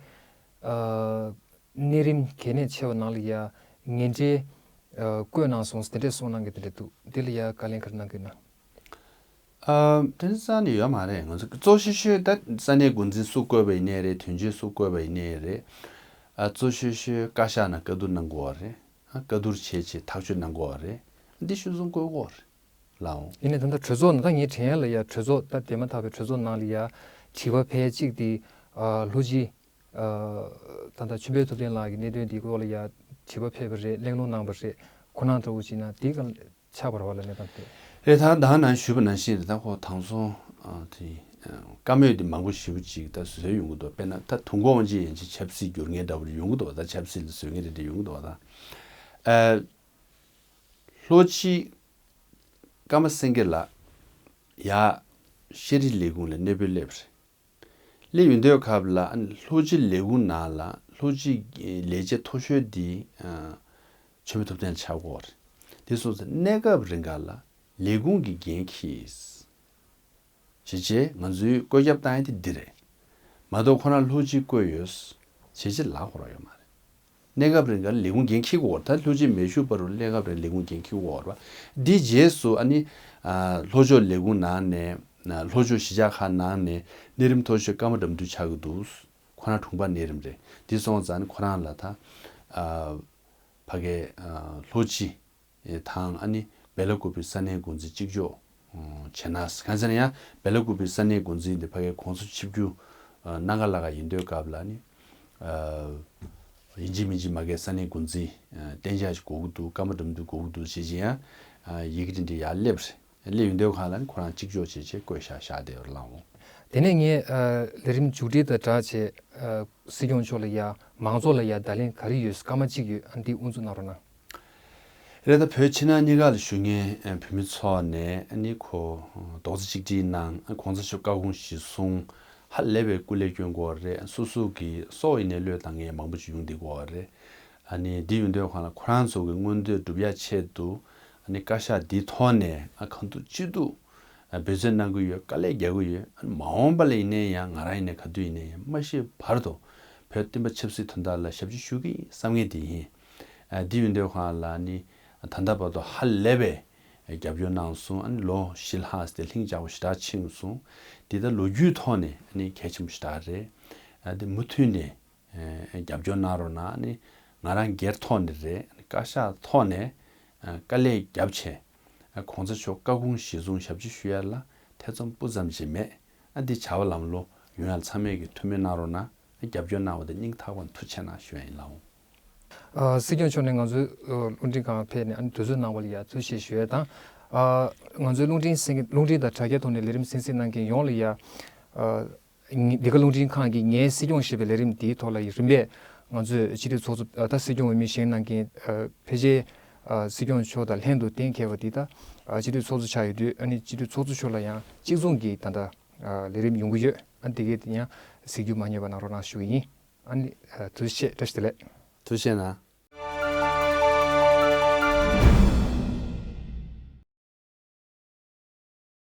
ཨ་གནས་རིམ་གལ་གནད་ཆེ་བ་ནང་ལ་ཡ་ངན་འབྲེལ་ཨ་བཀོད་གནང་སོང་དེ་འདྲས་གསུངས་གནང་གི་དེ་འདྲས་འདུག་འདི་ལ་ཡ་བཀའ་ལན་ག་རེ་གནང་གི་ཡོད་ན། ཨ་དེ་ནི་རྩ་ནས་ཡོད་མ་རེད། ང་ཚོ་གཙོ་ཤོས་ཤོས་ད་ས་གནས་འགོ་འཛིན་སུ་བསྐོས་པ་ཡིན་ནའི་རེད། དོན་གཅོད་སུ་བསྐོས་པ་ཡིན་ནའི་རེད། ཨ་གཙོ་ཤོས་ཤོས་བཀའ་ཤག་ནང་བཀའ་བསྡུར་གནང་དགོས་པ་རེད། ཨ་བཀའ་བསྡུར་བྱས་བྱས་ཐག་གཅོད་གནང་དགོས་པ་རེད། འདི་ཤུལ་བཟུང་བསྐོ་དགོས་པ་རེད། ལའོ། ཡིན་ནའི་ད་ལྟ་གྲོས་ཚོགས་ནང་ད་ངས་དྲན་ཡ་ལ་ཡ་གྲོས་ཚོགས་ད་དེ་མ་ཐག་པའི་གྲོས་ཚོགས་ནང་ལ་ཡ་དྲི་བ་ཕལ་གཅིག་དེ་ཨ་ལྷོ་སྤྱི་ཨ་ད་ལྟ་ཆོས་འཕེལ་ཐུབ་བསྟན་ལགས་ཀྱི་གནད་དོན་དེའི་སྐོར་ལ་ཡ་དྲི་བ་ཕེབས་པ་རེད། གླེང་སློང་གནང་བ་རེད། ཁོ་རང་འདྲ་བོ་ཅིག་ན་དེ་ག་ཆགས་པ་རེད་བ་ལ་གནས་སྟངས་དེ། རེད། ད་ད་ནང་ཞུས་པ་ནང་བཞིན་རེད། ད་ཁོ་དང་ཚོ་ཨ་དེ་ཨ་བཀའ་མོལ་དེ་མང་པོ་ཞེ་པོ་ཅིག་ད་བཟོས་ཡོང་གི་འདུག་དཔེར་ན་ད་དུས་འཁོར་དབང་ཆེན་ཡན་ཆད་ཆབ་སྲིད་བསྒྱུར་མཁན་འདྲ་བོ་ཡོང་གི་འདུག་ད་ཆབ་སྲིད་ལ་བཟོས་མཁན་རེ་འདྲ་ཡོང་གི་འདུག་ད་ཨ་ལྷོ་སྤྱི་ཀརྨ་སེང་གེ་ལགས་ཡ་ཤེས་རིག་ལས་ཁུངས་ལ་གནས་སྤོས་སླེབས་རེད། སླེབས་ཡོང་དུས་སྐབས་ལ་ཨ་ནི་ལྷོ་སྤྱི་ལས་ཁུངས་ནང་ལ་ལྷོ་སྤྱི་ལས་བྱེད་མཐོ་ཤོས་འདི་ཨ་ཆོས་འཕེལ་ཐུབ་བསྟན་ཆགས་ཀྱི་ཡོད་རེད། དེ་སོང་ཙང་གནས་སྐབས་རིང་ག་ལ་ལས་ཁུངས་ཀྱི་འགན་འཁྱེར། བྱས་རྗེས་ང་ཚོའི་བཀོད་ཁྱབ་བཏང་ཡ་དེ་འདི་རེད། མ་གཏོགས་ཁོ་རང་ལྷོ་སྤྱི་བསྐོས་ཡོད། བྱས་རྗེས་ལ་ཁོ་རང་ཡོད་མ་རེད། གནས་སྐབས་རིང་ག་ལས་ཁུངས་འགན་འཁྱེར་དགོས་པ་རེད། ད་ལྷོ་སྤྱི་མེད་ཤུལ་བར་དུ་གནས་སྐབས་རིང་ལས་ཁུངས་འགན་འཁྱེར་དགོས་པ་རེད་པ། འདི་རྗེས་སུ་ཨ་ནི་ཨ་ལྷོ་ཕྱོགས་ལས་ཁུངས་ནང་ནས་ཨ་ལྷོ་ཕྱོགས་གཞིས་ཆགས་ཁག་ནང་ནས་གནས་རིམ་མཐོ་ཤོས་ཀརྨ་དགྲ་འདུལ་ཆགས་ཀྱི་འདུག་ཁོ་རང་དྲུང་འཕར་གནས་རིམ་རེད། འདི་སོང་ཙང་ཁོ་རང་ལ་ད་ཨ་ཕ་གའི་ཨ་ལྷོ་སྤྱི་དང་ཨ་ནི་སྦེ་ལ་ཀུ་པའི་ས་གནས་འགོ་འཛིན་གཅིག་ལྕོགས་བྱས་ན། གང་ཟེར་ན་ཡང་སྦེ་ལ་ཀུ་པའི་ས་གནས་འགོ་འཛིན་དེ་ཕ་གའི་གོང་ས་ཆིབས་བསྒྱུར་ཨ་གནང་ག་ལ་ག་ཡིན་དུས་སྐབས་ལ་ནི་ཨ་ཡིན་གཅིག་མིན་གཅིག་མ་གའི་ས་གནས་འགོ་འཛིན་ཨ་གཏན་འཇགས་ཤིག་དགོས་ཀྱི་འདུག་ཀརྨ་དགྲ་འདུལ་དགོས་ཀྱི་འདུག་ཞེས་ཀྱི་ཡང་ཨ་ཡི་གེ་འདི་འདྲ་ཡར་སླེབས་རེད། སླེབས་ཡོང་དུས་སྒང་ལ་ནི་ཁོ་རང་གཅིག་ལྕོགས་བྱས་བྱས་བསྐོས་བཞག་བཞག་བསྡད་ཡོད་རེད་ལགས་འོང་། དེ་ནས་ངས་ཨ་ལས་རིམ་མཇུག་སྒྲིལ་དང་སྦྲགས་བྱས་ཨ་སྲིད་སྐྱོང་མཆོག་ལ་ཡ་མང་ཚོགས་ལ་ཡ་བརྡ་ལན་ག་རེ་ཡོད། སྐར་མ་གཅིག་ཡོད། ཨ་འདི་དབུ་འཛུགས་གནང་རོགས་གནང་། རེད། ད་བོད་ཕྱི་ནང་གཉིས་ཀ་ལ་བཞུགས་མཁན་བོད་མི་ཚོ་ནས་ཨ་ནི་ཁོ་རྡོག་རྩ་གཅིག་སྒྲིལ་གནང་། གོང་ས་མཆོག་བཀའ་དགོངས་གཞིར་བཟུང་ཧ་ལས་པའི་སྐུ་ལས་བསྐྱོན་དགོས་རེད། སོ་སོ་གི་སྲོག་ཡིན་ནའི་བློས་བཏང་མཁན་མང་པོ་ཅིག་ཡོང་བསྡད་ཀྱི་ཡོད་རེད། ཨ་ནི་འདི་ཡོང་དུས་སྒང་ལ་ཁོ་རང་ཚོ་གི་མངོན་འདོད་སྒྲུབ་ཡ་ཆེད་དུ་ཨ་ནི་བཀའ་ཤག་འདི་ཐོག་ནས་ཨ་གང་ཐུབ་ཅི་ཐུབ་ཨ་འབད་བརྩོན་གནང་གི་ཡོད། དཀའ་ལས་རྒྱག་གི་ཡོད། ཨ་ནི་མ་འོངས་པ་ལ་ཡིན་ནའི་ཡང་ང་རང་ཡིན་ནའི་ག་དུས་ཡིན་ནའི་ཡང་མ་ཤི་བར་དུ་བོད་བསྟན་པ་ཆབ་སྲིད་དོན་དག་ལ་ཞབས་ཕྱི་ཞུ་གི་ཡིན་བསམ་མཁན་དེ་ཡིན། ཨ་འདི་ཡོང་དུས་སྒང་ལ་ནི་ད་ལྟ་བར་དུ་ཧ་ལས་པའི་རྒྱབ་སྐྱོར་གནང་སོང་། ཨ་ནི་ལོ་བཞི་ལྷག་ཙམ་དེ་ལྷིང་འཇགས་པོ་ཞེ་དྲག་ཕྱིན་སོང་། འདི་ལྟར་ལོ་རྒྱུས་ཐོག་ནས་ཨ་ནི་གལ་ཆེན་པོ་ཞེ་དྲག་རེད། ཨ་འདི་མུ་མཐུད་ནས་ཨ་རྒྱབ་སྐྱོར་གནང་རོགས་གནང་། ཨ་ནི་ང་རང་སྒེར་ཐོག་ནས་རེད། ཨ་ནི་བཀའ་ཤག་ཐོག་ནས་ཨ་དཀའ་ལས་བརྒྱབ་བྱས་ཨ་གོང་ས་མཆོག་བཀའ་དགོངས་གཞིར་བཟུང་ཞབས་ཕྱི་ཞུ་ཡ་ལ་ཐེ་ཚོམ་སྤུ་ཙམ་ཅིག་མེད། ཨ་འདི་བྱ་བ་ལམ་ལྷོང་ཡོང་ཡ་ཚང་མས་ཀྱི་ཐུགས་སྨོན་གནང་རོགས་གནང་། ཨ་རྒྱབ་སྐྱོར་གནང་བ་དེ་སྙིང་ཐག་པ་ནས་ཐུགས་རྗེ་ཆེ་གནང་ཞུ་ཡ་ཡིན་ལགས་འོང་། ཨ་སྲིད་སྐྱོང་མཆོག་ནས་ང་ཚོའི་ཨ་རླུང་འཕྲིན་ཁང་ཕེབས་ནས་ཨ་ནི་དུས་ཚོད་གནང་བ་ལ་ཡ་ཐུགས་རྗེ་ཆེ་ཞུ་ཡ་དང་། ཨ་ང་ཚོའི་རླུང་འཕྲིན་གསན་མཁན་རླུང་འཕྲིན་དང་དྲ་རྒྱའི་ཐོག་ནས་ལས་རིམ་གསན་གཟིགས་གནང་མཁན་ཡོངས་ལ་ཡ་ཨ་འདི་ག་རླུང་འཕྲིན་ཁང་གི་ངའི་སྲིད་སྐྱོང་ཞེས་པའི་ལས་རིམ་འདིའི་ཐོག་ལ་རིམ་པས་ང་ཚོས་སྤྱི་འཐུས་ཚོགས་གཙོ་ཨ་ད་སྲིད་སྐྱོང་འོས་མི་བཞེངས་གནང་མཁན་ཨ་ཕལ་ཆེར་ཨ་སྲིད་སྐྱོང་མཆོག་དང་ལྷན་དུ་གཏན་འཁེལ་བ་འདི་ད་ཨ་སྤྱི་འཐུས་ཚོགས་གཙོ་ཆགས་ཡོད་དུས་ཨ་ནི་སྤྱི་འཐུས་ཚོགས་གཙོ་མཆོག་ལ་ཡང་གཅིག་མཚུངས་ཀྱི་ད་ལྟ་ཨ་ལས་རིམ་ཡོང་གི་ཡོད། ཨ་འདི་གའི་དེ་ཡང་གཟིགས་རྒྱུ་མ་བསྙེལ་བ་གནང་རོགས་གནང་ཞུ་གི་ཡིན། ཨ་ནི་ཨ་ཐུགས་རྗེ་ཆེ། བཀྲ་ཤིས་བདེ་ལེགས། ཐུགས་རྗེ་གནང་།